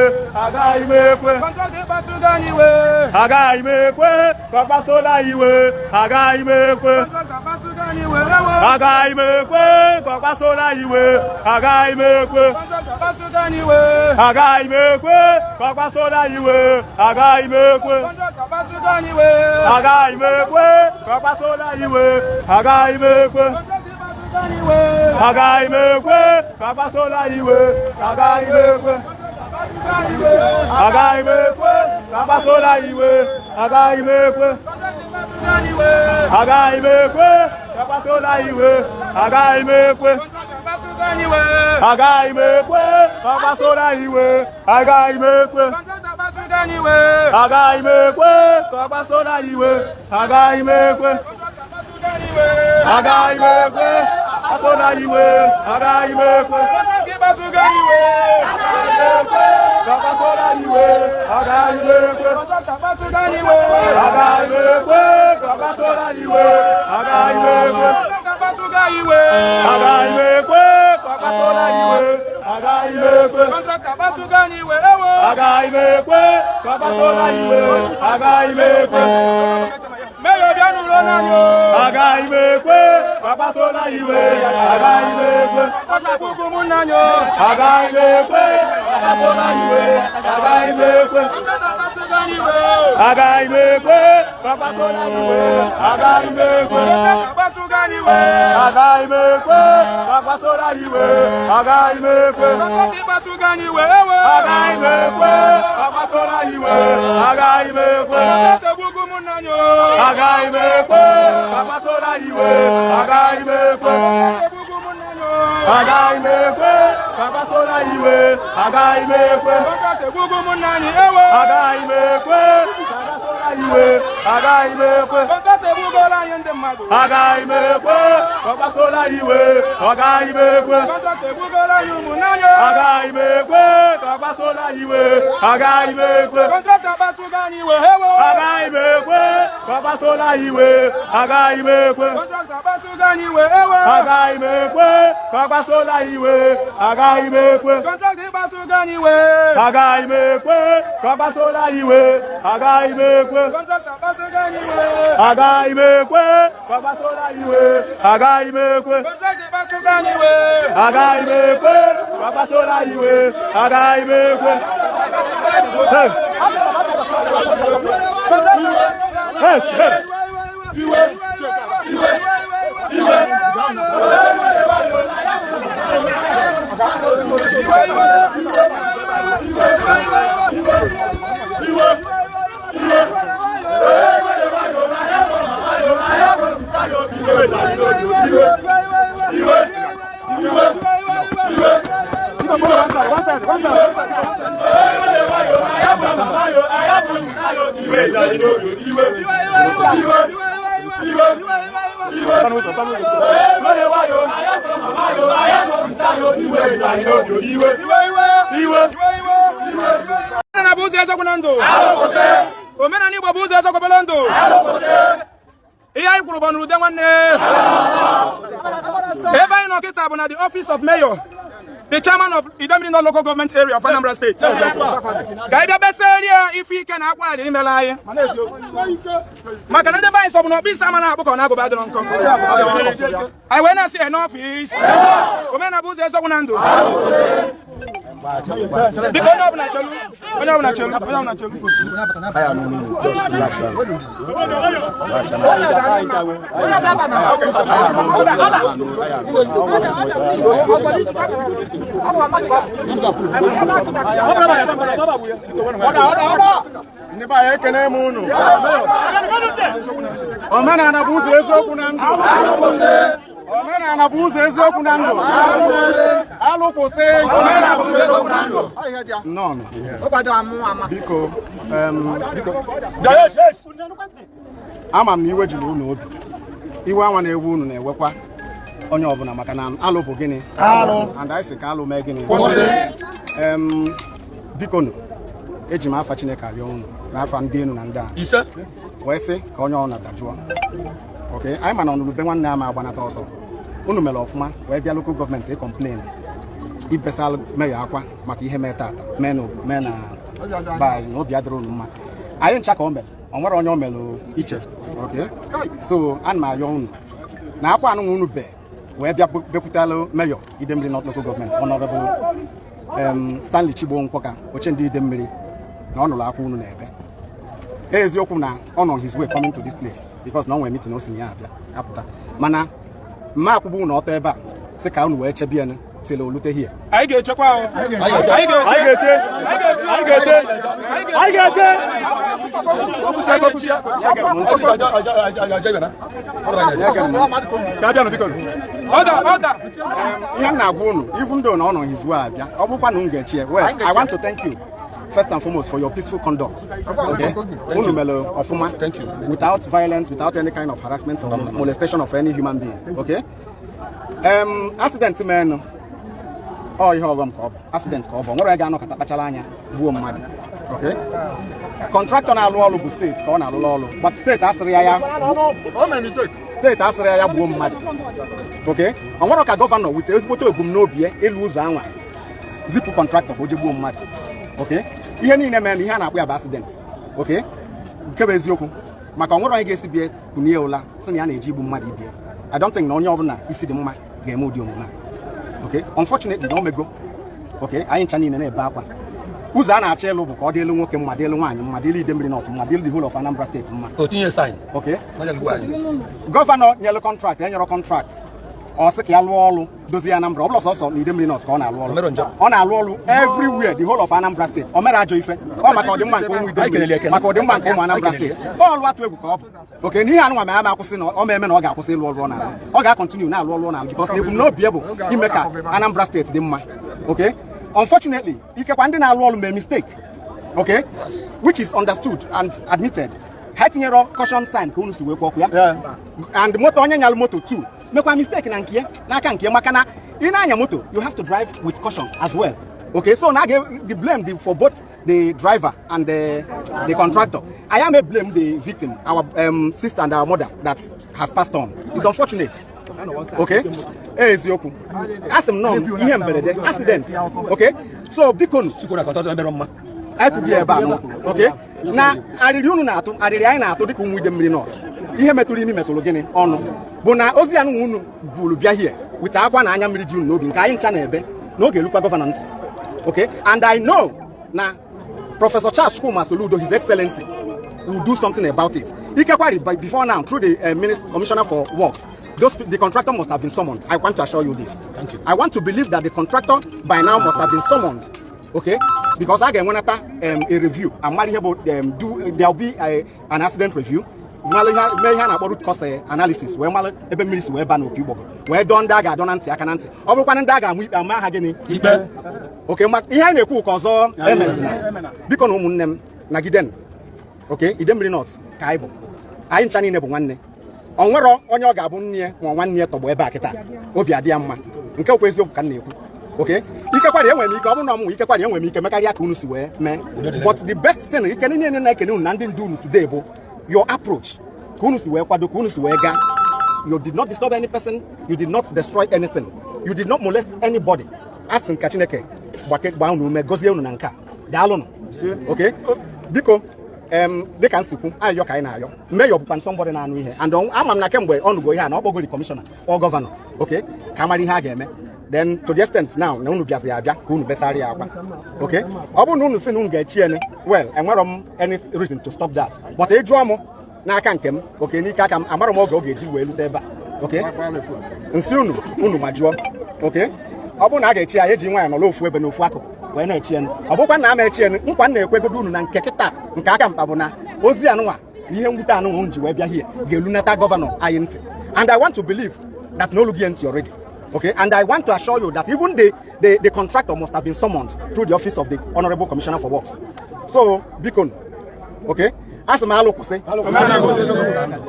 Agaghị m ekwe. Agaghị m ekwe ka kpasuola iwe. Agaghị m ekwe. Agaghị m ekwe ka kpasuola iwe. Agaghị m ekwe. Agaghị m ekwe ka kpasuola iwe. Agaghị m ekwe. Agaghị m ekwe ka kpasuola iwe. Agaghị m ekwe. Agaghị m ekwe ka kpasuola iwe. Agaghị m ekwe. Agaghị m ekwe ka kpasuola iwe. Agaghị m ekwe. Agaghị m ekwe ka kpasuola iwe. Agaghị m ekwe. Agaghị m ekwe ka kpasuola iwe. Agaghị m ekwe. Agaghị m ekwe kpasuola iwe. Agaghị m ekwe. Ka kpasuola iwe. Agaghị m ekwe. Agaghị m ekwe ka kpasuola iwe. Agaghị m ekwe. Agaghị m ekwe ka kpasuola iwe. Agaghị m ekwe. Agaghị m ekwe ka kpasuola iwe. Agaghị m ekwe. Agaghị m ekwe ka kpasuola iwe. Agaghị m ekwe. Agaghị m ekwe ka kpasuola iwe. Agaghị m ekwe. Agaghị m ekwe ka kpasuola iwe. Agaghị m ekwe. Iwe. Agaghị m ekwe ka akpasoro anyị iwe. Agaghị m ekwe. Contractor ịkpasugo anyị iwe ewe. Agaghị m ekwe ka akpasoro anyị iwe. Agaghị m ekwe. Contractor egbugo ụmụnne anyị o. Agaghị m ekwe ka akpasoro anyị iwe. Agaghị m ekwe. Egbugo ụmụnne anyị o. Agaghị m ekwe ka akpasoro anyị iwe. Agaghị m ekwe. Contractor egbugo ụmụnne anyị ewe. Agaghị m ekwe ka akpasoro anyị iwe. Agaghị m ekwe. Contractor egbugola anyị ndị mmadụ. Agaghị m ekwe ka akpasoro anyị iwe. Agaghị m ekwe. Contractor egbugola anyị ụmụnne anyị o. Agaghị m ekwe ka akpasoro anyị iwe. Agaghị m ekwe. Contractor akpasugo anyị iwe ewe. Agaghị m ekwe ka akpasoro anyị iwe. Agaghị m ekwe. Contractor akpasugo anyị iwe ewe. Agaghị m ekwe ka akpasoro anyị iwe. Agaghị m ekwe. Contractor ịkpasugo anyị iwe. Agaghị m ekwe ka akpasoro anyị iwe. Agaghị m ekwe. Contractor akpasugo anyị iwe. Agaghị m ekwe ka akpasoro anyị iwe. Agaghị m ekwe. Contractor ịkpasugo anyị iwe. Agaghị m ekwe ka akpasoro anyị iwe. Agaghị m ekwe. Hey! Hey! Hey! Iwe! Iwe! Iwe! Omenala bụ ụzọ eziokwu na ndụ. Omenala Igbo bụ ụzọ eziokwu bụrụ ndụ. Ihe anyị kwuru bụ n'ude nwanne. Ebe anyị nọ kịta bụ na the office of mayor, the chairman of Idemili North Local Government Area of Anambra State. Ka anyị bịa beserie ife ike na akwa adịrị mela anyị. Maka na ndị be anyị sọ bụ na ọkpụ isi ama na-akpụ ka ọ na-agụba adịrọ nkọ. Anyị wee na-asị n'ọfịs. Omenala bụ ụzọ eziokwu na ndụ. Biko onye ọbụla chelu, onye ọbụla chelu, onye ọbụla chelu. Ndị be anyị, ekene m unu. Omenala bụ ụzọ eziokwu na ndụ. Omenala bụ ụzọ eziokwu na ndụ. Alụ kwụsị. Nnọọ. Biko, biko, ama m na iwe juru unu obi. Iwe anwa na-ewe unu na-ewekwa onye ọbụla, maka na alụ bụ gịnị? Alụ. And anyị sị ka alụ mee gịnị? Biko nụ, eji m afa Chineke arịọ unu na afa ndị enu na ndị a Ise. wee sị ka onye ọbụla dajụọ. Ok, anyị ma na ọnụrụbe nwanne ama agbanata ọsọ. Unu mere ọfụma wee bịa local government ịcomplain, ibesalụ mayor akwa maka ihe mee tata mee na mee na be anyị, na obi adịrị unu mma. Anyị ncha ka o mere, o nwere onye o mere iche. Ok, so ana m ayọ unu na akwa anụnwa unu be wee bịa bekwutalụ mayor Idemili North Local Government, Honorable Stanley Chigbo Nkwọka, oche ndị Idemmili, na ọ nụrụ akwa unu na-ebe. Eziokwu na ọ nọ his way coming to this place because na ọ nwere meeting o si na ya abịa apụta, mana mma akwụgbu unu ọtọ ebe a sị ka unu wee chebe ya till olute here. Anyị ga-echekwa o. Anyị ga-eche. Anyị ga-eche. Anyị ga-eche. Anyị ga-eche. Anyị ga-eche. Ka abịa nụ, biko. Order, order. Ihe m na-agwa unu, even though na ọ nọ his way abịa, ọ bụrụkwa na unu ga-echi ya, well, I want to thank you first and foremost for your peaceful conduct. Okay, unu mere ọfụma without violence, without any kind of harassment or molestation of any human being. Okay, accident menụ, ọ ihe ọghọm ka ọ bụ, accident ka ọ bụ. O nwere ga-anọkọta kpachara anya gbuo mmadụ. Okay, contractor na-alụ ọrụ bụ steeti ka ọ na-alụlụ ọrụ, but steeti asịrị ya ya gbuo mmadụ. Okay, ọ nwere ka governor wite ezigbote ebumnobi ya ịlụ ụzọ anwa zipụ contractor ka o je gbuo mmadụ. Okay, ihe niile mere na ihe a na-akpọ ya bụ accident. Okay, nke bụ eziokwu, maka ọ nwere onye ga-esi bie kunie ụla sị na ya na-eji igbu mmadụ ibie. I don't think na onye ọbụla isi dị mma ga-eme ụdị omume a. Okay, unfortunately na o mego. Okay, anyị ncha niile na-ebe akwa. Ụzọ a na-achọ ịlụ bụ ka ọ dịlụ nwoke mma, dịlụ nwaanyị mma, dịlụ Idemmili North mma, dịlụ the whole of Anambra State mma. O tinye sign. Okay. Onye bụ anyị. Gọvanọ nyelu contract, enyere contract, ọ sị ka ya lụọ ọrụ dozie Anambra. Ọ bụla sọsọ na Idemmili North ka ọ na-alụ ọrụ. Omero njọ. Ọ na-alụ ọrụ everywhere, the whole of Anambra State. O mere ajọ ife ọ maka ọdịmma nke ụmụ Anyị kelele Idemmili, ekele. maka ọdịmma nke ụmụ Anambra Anyị kelele. State. Ọlụ atụ egwu ka ọ bụ oke n'ihe anụnwa ma ya ma akwụsị na ọ ma eme na ọ ga-akwụsị ịlụ ọrụ ọ na-alụ. Ọ ga-acontinue na-alụ ọrụ ọ na-alụ because na ebumnobi ya bụ ime ka Anambra State dị mma. Okay, unfortunately, ikekwa ndị na-alụ ọrụ mee mistake, okay, which is understood and admitted. Ha tinyere caution sign ka unu si wee kwuo okwu ya, and moto onye nyalụ moto 2 mekwa mistake na nke ya, n'aka nke ya, maka na ị na-anya moto, you have to drive with caution as well. Okay, so na the blame the, for both the driver and the contractor. I am a blame the victim, our sister and our mother that has passed on. It's unfortunate. Okay, eziokwu, asị m nọ ihe mberede, accident. Okay, so biko nu. Chukwu na contractor emere mma. Anyị kwughị ebe a nọ, okay, na arịrị unu na-atụ, arịrị anyị na-atụ dịka ụmụ Idemmili North, ihe metụrụ imi metụrụ gịnị ọnụ bụ na ozi anụnwa unu buru bịa hie wita akwa na anya mmiri dị unu n'obi, nke anyị ncha na-ebe na oge erukwa gọvanọ ntị. Okay, and I know na Professor Charles Chukwuma Soludo, His Excellency, will do something about it. Ikekwari, before now, through the Minister, Commissioner for Works, the contractor must have been summoned. I want to assure you this. Thank you. I want to believe that the contractor by now must have been summoned. Okay? Because I ga-enwenata a review. Amara ihe bụ do there will be an accident review. Malụ ihe mee ihe a na-akpọ root cause analysis, wee malụ ebe mmiri si wee ba n'opi ụgbọgụ, wee dọọ ndị a ga-adọ na ntị aka na ntị. Ọ bụrụkwa na ndị a ga-amụ ikpe, ama ha gịnị ikpe. Okay, maka ihe anyị na-ekwu ka ọzọ emezina, biko na ụmụnne m, nagiden. Okay, Idemmili North ka anyị bụ, anyị ncha niile bụ nwanne. Ọ nwero onye ọ ga-abụ nne ya ma nwanne ya tọgbọ ebe a kịta obi adị ya mma. Nke okwu eziokwu ka m na-ekwu. Okay, ikekwara enwere m ike, ọ bụrụ na ọmụnwa ikekwara enwere m ike mekarịa ka unu si wee mee, but the best thing ike niile na-ekene unu na ndị ndu unu today bụ your approach, ka unu si wee kwado, ka unu si wee gaa. You did not disturb any person, you did not destroy anything, you did not molest anybody. A sị ka Chineke gbaa unu ume, gọzie unu na nke a. Daalụnụ. Okay, biko, dịka nsikwu ayọ ka anyị na-ayọ, mayor bụkwa somebody na-anụ ihe, and ama m na kemgbe ọ nụgo ihe a na ọ kpọgori kọmishọna, ọ gọvanọ, okay, ka amara ihe a ga-eme. Then to the extent now na unu bịazi abịa ka unu besara ya akwa, okay, ọ bụrụ na unu si na unu ga-echi ene, well, enwerọ m any reason to stop that, but ị jụọ m n'aka nke m, okay, n'ike aka m, amara m oge ọ ga-eji wee lute ebe a. Okay, nsị unu unu ma jụọ. Okay, ọ bụrụ na a ga-echi ya, eji nwaanyị nọrọ ofu ebe n'ofu akụkụ wee na-echi enu. Ọ bụkwa na ama echi enu, nkwa m na-ekwegodo unu na nke kịta nke aka mkpa bụ na ozi anụnwa na ihe mwute anụnwa unu ji wee bịa hie ga-elunata gọvanọ anyị ntị, and I want to believe that na olu gị ntị already. Okay, and I want to assure you that even the contractor must have been summoned through the office of the Honorable Commissioner for Works. So biko, okay, asị m alụ kwụsị.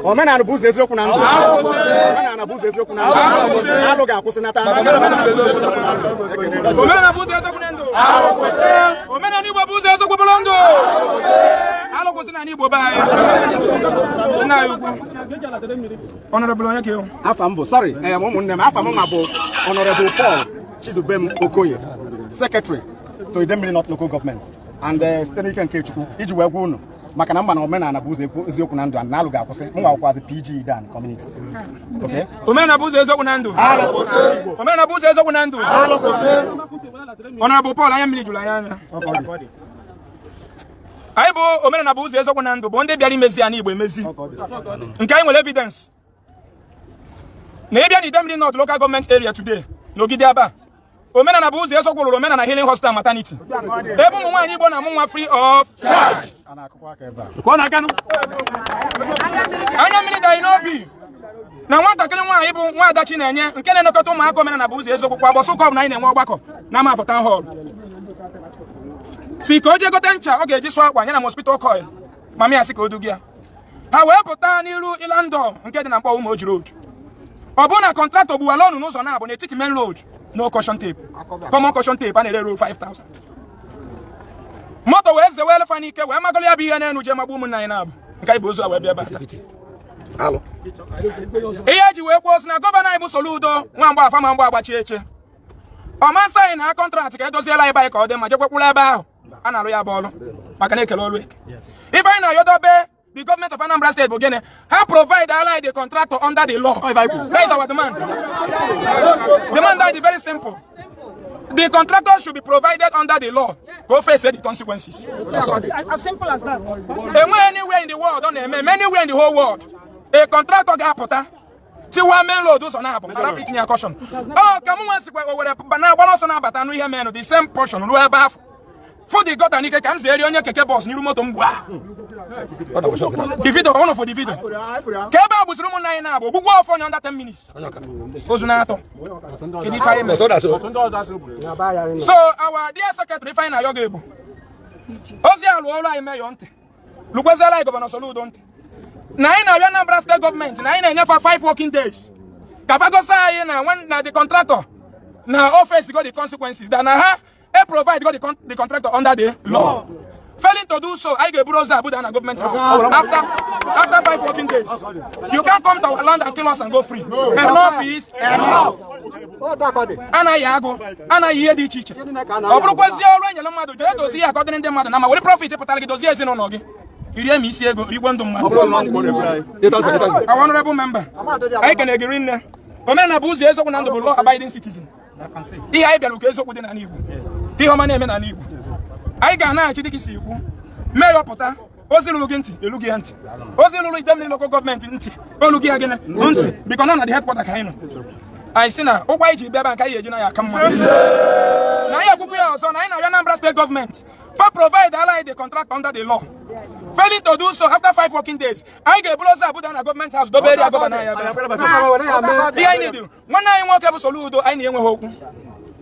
Omenala bụ ụzọ eziokwu na ndụ. Omenala bụ ụzọ eziokwu na ndụ. Alụ ga-akwụsịnata. Omenala bụ ụzọ eziokwu na ndụ. Omenala Igbo bụ ụzọ eziokwu bụrụ ndụ. Alụ kwụsị n'ala Igbo be anyị. Nna anyị ukwu, Honorable, onye ka ịhụ? Afa m bụ, sorry, ụmụnne m, afa m ma bụ Honorable Paul Chidubem Okoye, Secretary to Idemmili North Local Government, and site n'ike nke Chukwu iji wee gwa unu maka na mma na omenala bụ ụzọ eziokwu na ndụ, and na alụ ga-akwụsị. M nwakwazi PG Idan community. Okay? Omenala bụ ụzọ eziokwu na ndụ. Omenala bụ ụzọ eziokwu na ndụ. Honorable Paul, anya mmiri jụrụ anyị anya. Anyị bụ omenala bụ ụzọ eziokwu na ndụ bụ ndị bịara imezi ya n'Igbo emezi, nke anyị nwere evidence na ịbịa na Idemmili North Local Government Area today, n'Ogidi Aba, omenala bụ ụzọ eziokwu lụrụ Omenala Healing Hospital Maternity, ebe ụmụ nwaanyị Igbo na-amụ nwa free of charge. A na-akụkwa aka ebe a. Ka ọ na-aganụ. Anya mmiri dị anyị n'obi na nwatakịrị nwaanyị bụ nwaada Chinenye nke na-elekọta ụmụaka omenala bụ ụzọ eziokwu kwa agbọsọ ụka ọbụla anyị na-enwe ọgbakọ na Amafọ Town Hall si ka o jee gote ncha ọ ga-eji sụọ akwa ya na mosquito coil. Mama ya sị ka o duga ya. Ha wee pụta n'iru Ilandọ nke dị na Mkpọ Ụmụ Oji Road. Ọ bụrụ na contractor gbuwala ọnụ n'ụzọ na-abụ n'etiti main road, no caution tape, common caution tape a na-ere ruo 5000. Moto wee zewe elefa n'ike wee magolo ya bụ ihe n'elu jee magbu ụmụnna anyị na-abụ nke anyị bụ ozu a wee bịa ebe a taa. Alụ. Ihe eji wee kwuo sị na gọvanọ anyị bụ Soludo nwa mgbe afa ma mgbe agbachi eche ọma sign na contract ka edoziela anyị anyị ka ọ dị mma, jekwekwula ebe ahụ a na-alụ ya bụ ọlụ, maka na ekele ọlụ eke. Ife anyị na-ayọdobe the government of Anambra State bụ gịnị? Ha provide ala the contractor under the law. That is our demand. Demand is very simple. The contractor should be provided under the law. Ka o face the consequences. As simple as that. Enweghị anywhere in the world ọ na-eme, anywhere in the whole world, a contractor ga-apụta tiwa main road ụzọ na-abụ arapụ itinye caution. Ọ ka mụ nwa sikwa Owere na-agbara ọsọ na-abata nụ ihe menụ the same portion ruo ebe afọ fụ the gutter n'ike ka m zeri onye keke bọs n'iru moto m gbua. The video, ụnụ fụ the video. Ka ebe a gbusiri ụmụnna anyị na-abụ ogbugbu ọfọ onye under 10 minutes. Ozu na-atọ. Kedu ife anyị mere? So our dear secretary ife anyị na-ayọ ga-ebu ozi a lụọ ọrụ anyị meyọ ntị lụkweziela anyị Governor Soludo ntị na anyị na-abịa Anambra State gọọmenti na anyị na-enyefe 5 working days ka fa gosi anyị na na the contractor na office go the consequences that na ha e provide go the contractor under the law. Failing to do so, anyị ga-eburu ozu Abuja na gọọmenti house after 5 working days. You can't come to our land and kill us and go free. Enough is enough. Anaghị agụ, anaghị ihe dị iche iche. Ọ bụrụkwazie ọrụ enyere mmadụ jee dozie ihe akọdịrị ndị mmadụ na ma were profit pụtara gị dozie ezinụlọ gị. Irie ma isi ego rigbo ndụ mmadụ. Our honorable member, anyị kene gị rinne. Omenala bụ ụzọ eziokwu na ndụ bụ law abiding citizen. Ihe anyị bịara ka eziokwu dị n'ala Igbo. Ka ihe ọma na-eme n'ala Igbo. Anyị ga-anaghachi dịka isi ikwu. Mee ya ọpụta. Ozi lụrụ gị ntị, elu gị ya ntị. Ozi lụrụ Idemili local gọọmenti ntị, olu gị ya gịnị ntị. Biko nọ na the headquarter ka anyị nọ. Anyị sị na ụgwọ anyị ji bịa ebe a nke anyị eji na ya aka mma. Na anyị ekwukwu ya ọzọ na anyị na-arịọ Anambra State gọọmenti fa provide ala anyị the contract under the law. Failing to do so after 5 working days, anyị ga-eburu ozu Abuja na gọọmenti house dobe area gọvanọ anyị ebe. Ihe anyị na-edu nwanne anyị nwoke bụ Soludo anyị na-enweghị okwu.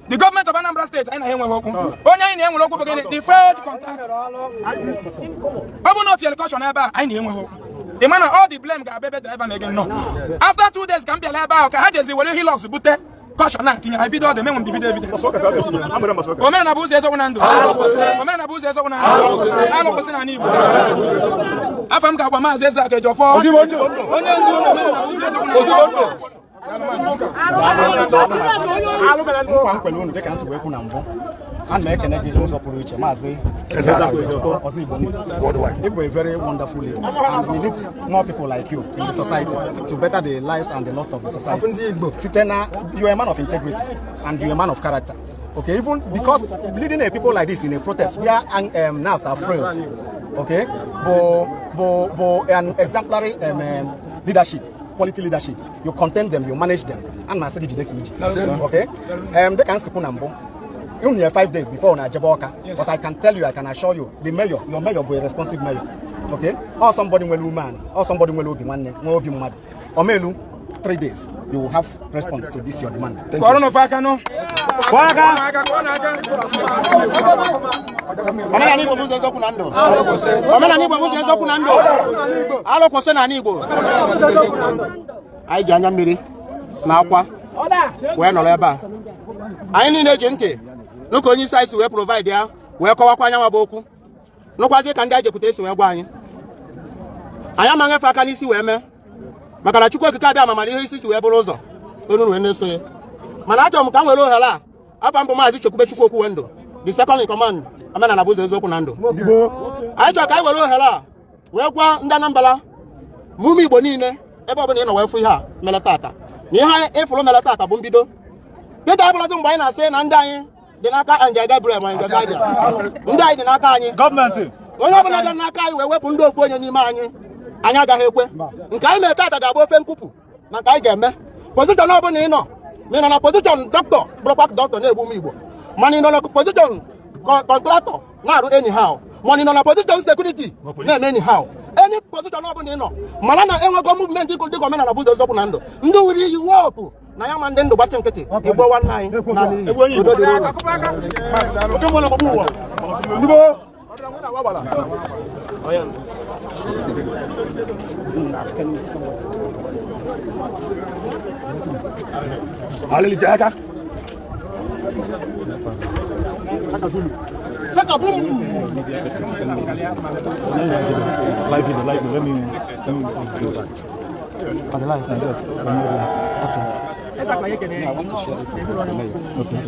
The government of Anambra State anyị na-enweghị okwu. Onye anyị na-enwere okwu bụ gịnị? The failed contractor. Ọ bụ na o tinyere caution ebe a anyị na-enweghị okwu. Ị ma na all the blame ga-abịa ebe driver na-ege nnọọ. After 2 days ka m bịara ebe ahụ ka ha jezi were Hilux bute caution na tinye ha bido ọ dị menwe m the video evidence. Omenala bụ ụzọ eziokwu na ndụ. Omenala bụ ụzọ eziokwu na ndụ. Alụ kwụsị n'ala Igbo. Afọ m ga-agba Maazị Ezeaku Ejiofor. Onye ndu omenala bụ ụzọ eziokwu na ndụ. Nkwa m kwere unu dịka m si wee kwu na mbụ, ana m ekene gị n'ụzọ pụrụ iche Maazị Ọzọ Igbo. Ị bụ a very wonderful leader and we need more people like you in the society to better the lives and the lots of the society. Site na you are a man of integrity and you are a man of character. Okay, even because leading a people like this in a protest where nerves are frailed, okay, but an exemplary leadership, quality leadership. You contain them, you manage them. And ma sị gị jide ka iji. Okay? Dịka m si kwu na mbụ, unu nyere 5 days before na ejebe Ọka. But I can tell you, I can assure you, the mayor, your mayor bụ a responsive mayor. Okay? Or somebody nwere umeala, or somebody nwere obi nwanne, nwee obi mmadụ. Omelu, 3 days, you will have response to this your demand. Thank you. Kọrọ n'ofe aka nụ. Kụọ aka, kụọ n'aka. Omenala Igbo bụ ụzọ eziokwu na ndụ. Omenala Igbo bụ ụzọ eziokwu na ndụ. Alụ kwụsị n'ala Igbo. Anyị ji anya mmiri na akwa wee nọrọ ebe a. Anyị niile ji ntị nụ ka onye isi anyị si wee provide ya wee kọwakwa anyanwa bụ okwu. Nụkwazie ka ndị anyị jekwute esi wee gwa anyị. Anyị ama ngefe aka n'isi wee mee maka na Chukwu Okike abịa amamara ihe isi ji wee bụrụ ụzọ onu wee na-eso ya. Mana achọrọ m ka m were ohere a afa mbụ Maazị Chekwube Chukwu Okwuwe Ndụ, the second in command omenala bụ ụzọ eziokwu na ndụ. Anyị chọrọ ka anyị were ohere a wee gwa ndị Anambra ma ụmụ Igbo niile ebe ọbụla ị nọ wee fụ ihe a mere tata na ihe ịfụrụ mere tata bụ mbido. Peter abụrụzi mgbe anyị na-asị na ndị anyị dị n'aka Angel Gabriel ma Angel Guardian, ndị anyị dị n'aka anyị gọọmenti. Onye ọbụla bịara n'aka anyị wee wepụ ndị ofu onye n'ime anyị, anyị agaghị ekwe. Nke anyị mere tata ga-abụ ofe nkwupụ na nke anyị ga-eme. Position ọbụla ị nọ, ma ị nọ na position dọkịta bụrụkwa dọkịta na-egbu ụmụ Igbo, mana ị nọ na position contractor na-arụ anyhow, mana ị nọ na position security na-eme anyhow, any position ọbụla ị nọ, mana na enwego movement dịka omenala bụ ụzọ eziokwu na ndụ. Ndị wuru iyi wọpụ na ya ma ndị ndụ gbachi nkịtị igbo nwanne anyị na n'iyi. Udo dịrị unu. Alelite aka. Live video, live video. Let me go back. On the live. Okay. Yeah, I want to share it with the mayor. Okay.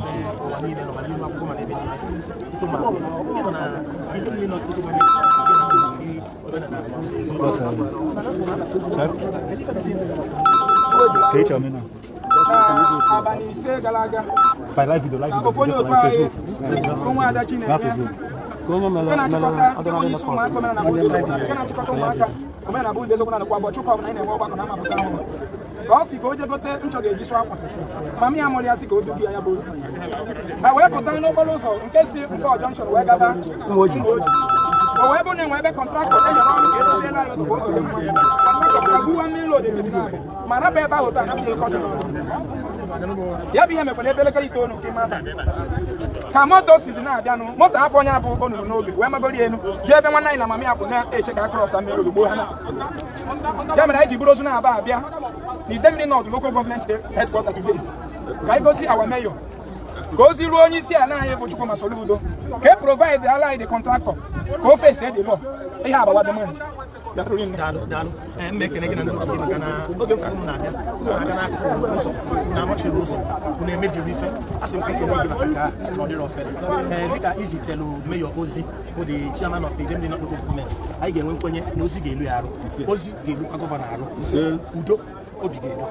Abalị ise gara aga By live video, live video. ofu onye Just otu on anyị Facebook. ụmụada Chineke Na Facebook. Nke na-achịkọta onye isi ụmụaka Omenala bụ Ụzọ Eziokwu na Ndụ, nke na-achịkọta ụmụaka Omenala bụ Ụzọ Eziokwu na Ndụ kwa ụbọchị ụka ọbụla anyị na-enwe ọgbakọ na amapụta ọhụrụ. Ka ọ si ka o jee gote nchọ ga-eji sụọ akwa, mama ya mụrụ ya sị ka o dugi ya, ya bụ ozi ha wee pụta n'okporo ụzọ nke si Nkpor Junction wee gaba Ụmụoji. O wee bụ na enwe ebe contractor e nyere ọrụ ka edoziela anyị ụzọ ka ụzọ dị mma. Contractor pụta gbuwa main road etiti na-abịa ma rapụ ebe ahụ taa na tinye caution. Ya bụ ihe mekwara ebe elekere 9 nke ime abalị ka moto sizi na-abịanụ, moto afọ onye abụ onunu n'oge wee magori elu jee ebe nwanne anyị na mama ya bụ na-eche ka across main road gbuo ha na. Ya mere anyị ji buru ozu na-aba abịa na Idemili North Local Government Headquarter today ka anyị gosi our mayor, ka ozi ruo onye isi ala anyị bụ Chukwuma Soludo, ka e provide ala anyị the contractor ka o face the law. Ihe agbawa demand. Daalụ, daalụ. Ee, mma ekene gị na ndị otu gị maka na oge mfụrụ unu na-abịa, unu na-abịa n'akụkụ ụzọ na-anọchiri ụzọ, unu emebiri ife. A sị m ka ekene gị maka nke a na ọ dịrị ofere. Ee, dịka izitelu mayor ozi bụ the chairman of Idemili North Local Government, anyị ga-enwe nkwenye na ozi ga-elu ya arụ, ozi ga-elukwa governor arụ, udo obi ga-edo.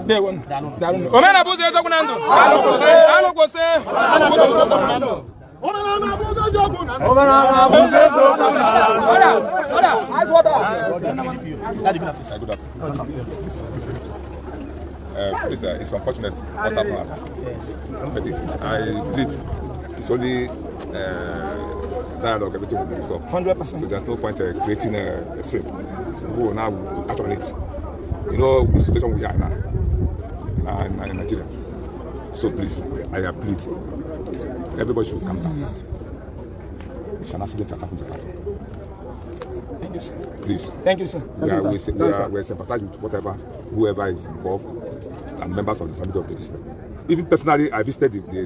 Daalụ. Daalụ. Omenala bụ ụzọ eziokwu na ndụ. Alụ kwụsị. Omenala bụ ụzọ eziokwu na ndụ. Order, order. Daddy, good afternoon. Good afternoon. Please, it's unfortunate what happened. But I believe it's only dialogue, everything will be resolved. 100%. So there's no point creating a scene. So we will now act on it. You know the situation we are now in Nigeria. So please, I plead, everybody should calm down. It's an accident that happened to happen. Thank you, sir. Please. Thank you, sir. We are sympathize with whatever, whoever is involved, and members of the family of the deceased. Even personally, I visited the, I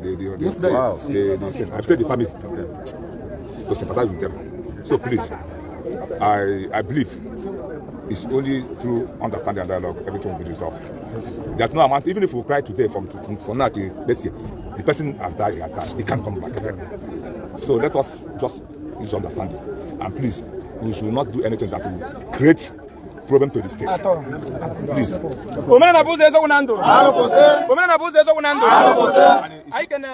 visited the family to sympathize with them. So please, I believe it's only through understanding and dialogue everything will be resolved. There's no amount, even if we cry today from now till next year, the person has died, he has died. He can't come back again. So let us just use understanding. And please, we should not do anything that will create problem to the state. At all. Please. Omenala bụ ụzọ eziokwu na ndụ. Omenala bụ ụzọ eziokwu na ndụ. Anyị kene.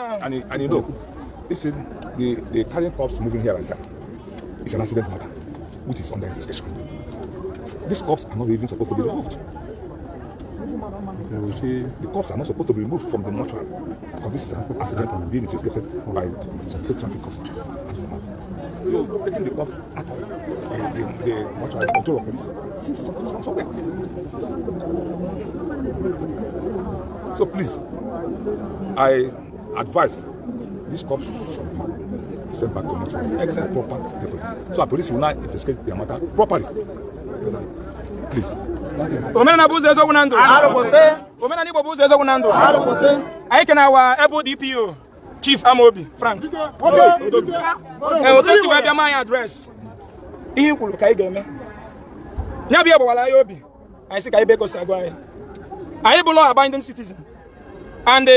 And you know, listen, the carrying corpse moving here and there is an accident matter, which is under investigation. These corpses are not even supposed to be removed. The corpses are not supposed to be removed from the mortuary because this is an accident being investigated by some state traffic cops. So taking the corpse out of the mortuary control of police seems something wrong somewhere. So please, I advise this corpse should be sent back to mortuary. Excellent. Proper deposit. So our police will now investigate their matter properly. Please. Omenala bụ ụzọ eziokwu na ndụ. Omenala Igbo bụ ụzọ eziokwu na ndụ. Anyị kene our able DPO, Chief Amobi Frank. Ee, otu si wee bịa ma anyị address ihe i kwuru ka anyị ga-eme. Ya bụ ihe gbawara anyị obi. Anyị sị ka anyị bee gosi agụ anyị. Anyị bụ law abiding citizen. And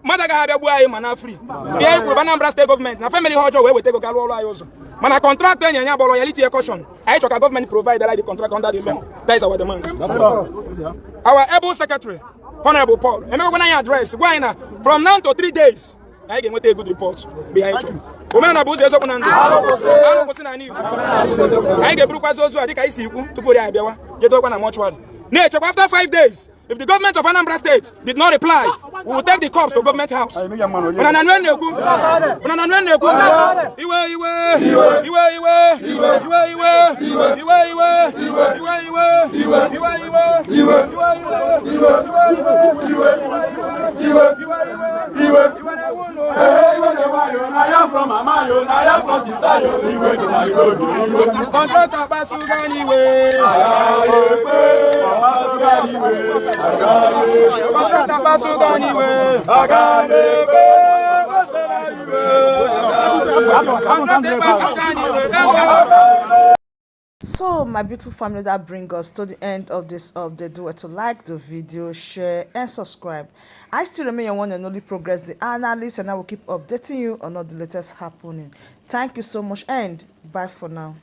mmadụ agaghị abịa gbuo anyị ma na free. Ihe anyị kwuru bụ Anambra State Government na family ha ọjọọ wee weta ego ga rụọ ọrụ anyị ụzọ. Mana contractor enye ya gbọrọ ya litinye caution. Anyị chọrọ ka gọọmenti provide like the contract under the law. That is our demand. Our able secretary, Honorable Paul, emekwana anyị address gwa anyị na from now to 3 days na anyị ga-enweta a good report bụ ihe anyị chọrọ. Omenala bụ ụzọ eziokwu na ndụ. Alụ kwụsị n'ala Igbo. Anyị ga-eburukwazi ozu a dịka anyị si ikwu tupu ya abịawa jedokwa na mortuary na-echekwa. After 5 days, if the government of Anambra State did not reply, we will take the corpse to government house. Una na nwe na-ekwu, una na nwe na-ekwu. Iwe, iwe, iwe, iwe, iwe, iwe, iwe, iwe, iwe, iwe, iwe, iwe, iwe, iwe, iwe, iwe, iwe na-ewu unu. Iwe na-ewe anyị, na ya from mama yo, na ya from sister yo, iwe dị na iwe obi iwe. Contractor kpasugo anyị iwe. Contractor kpasugo anyị iwe. Aga m ekpe. Contractor kpasugo anyị iwe. So my beautiful family, that bring us to the end of this update. Do well to like the video, share and subscribe. I still remain your one and only Progress the Analyst, and I will keep updating you on all the latest happening. Thank you so much and bye for now.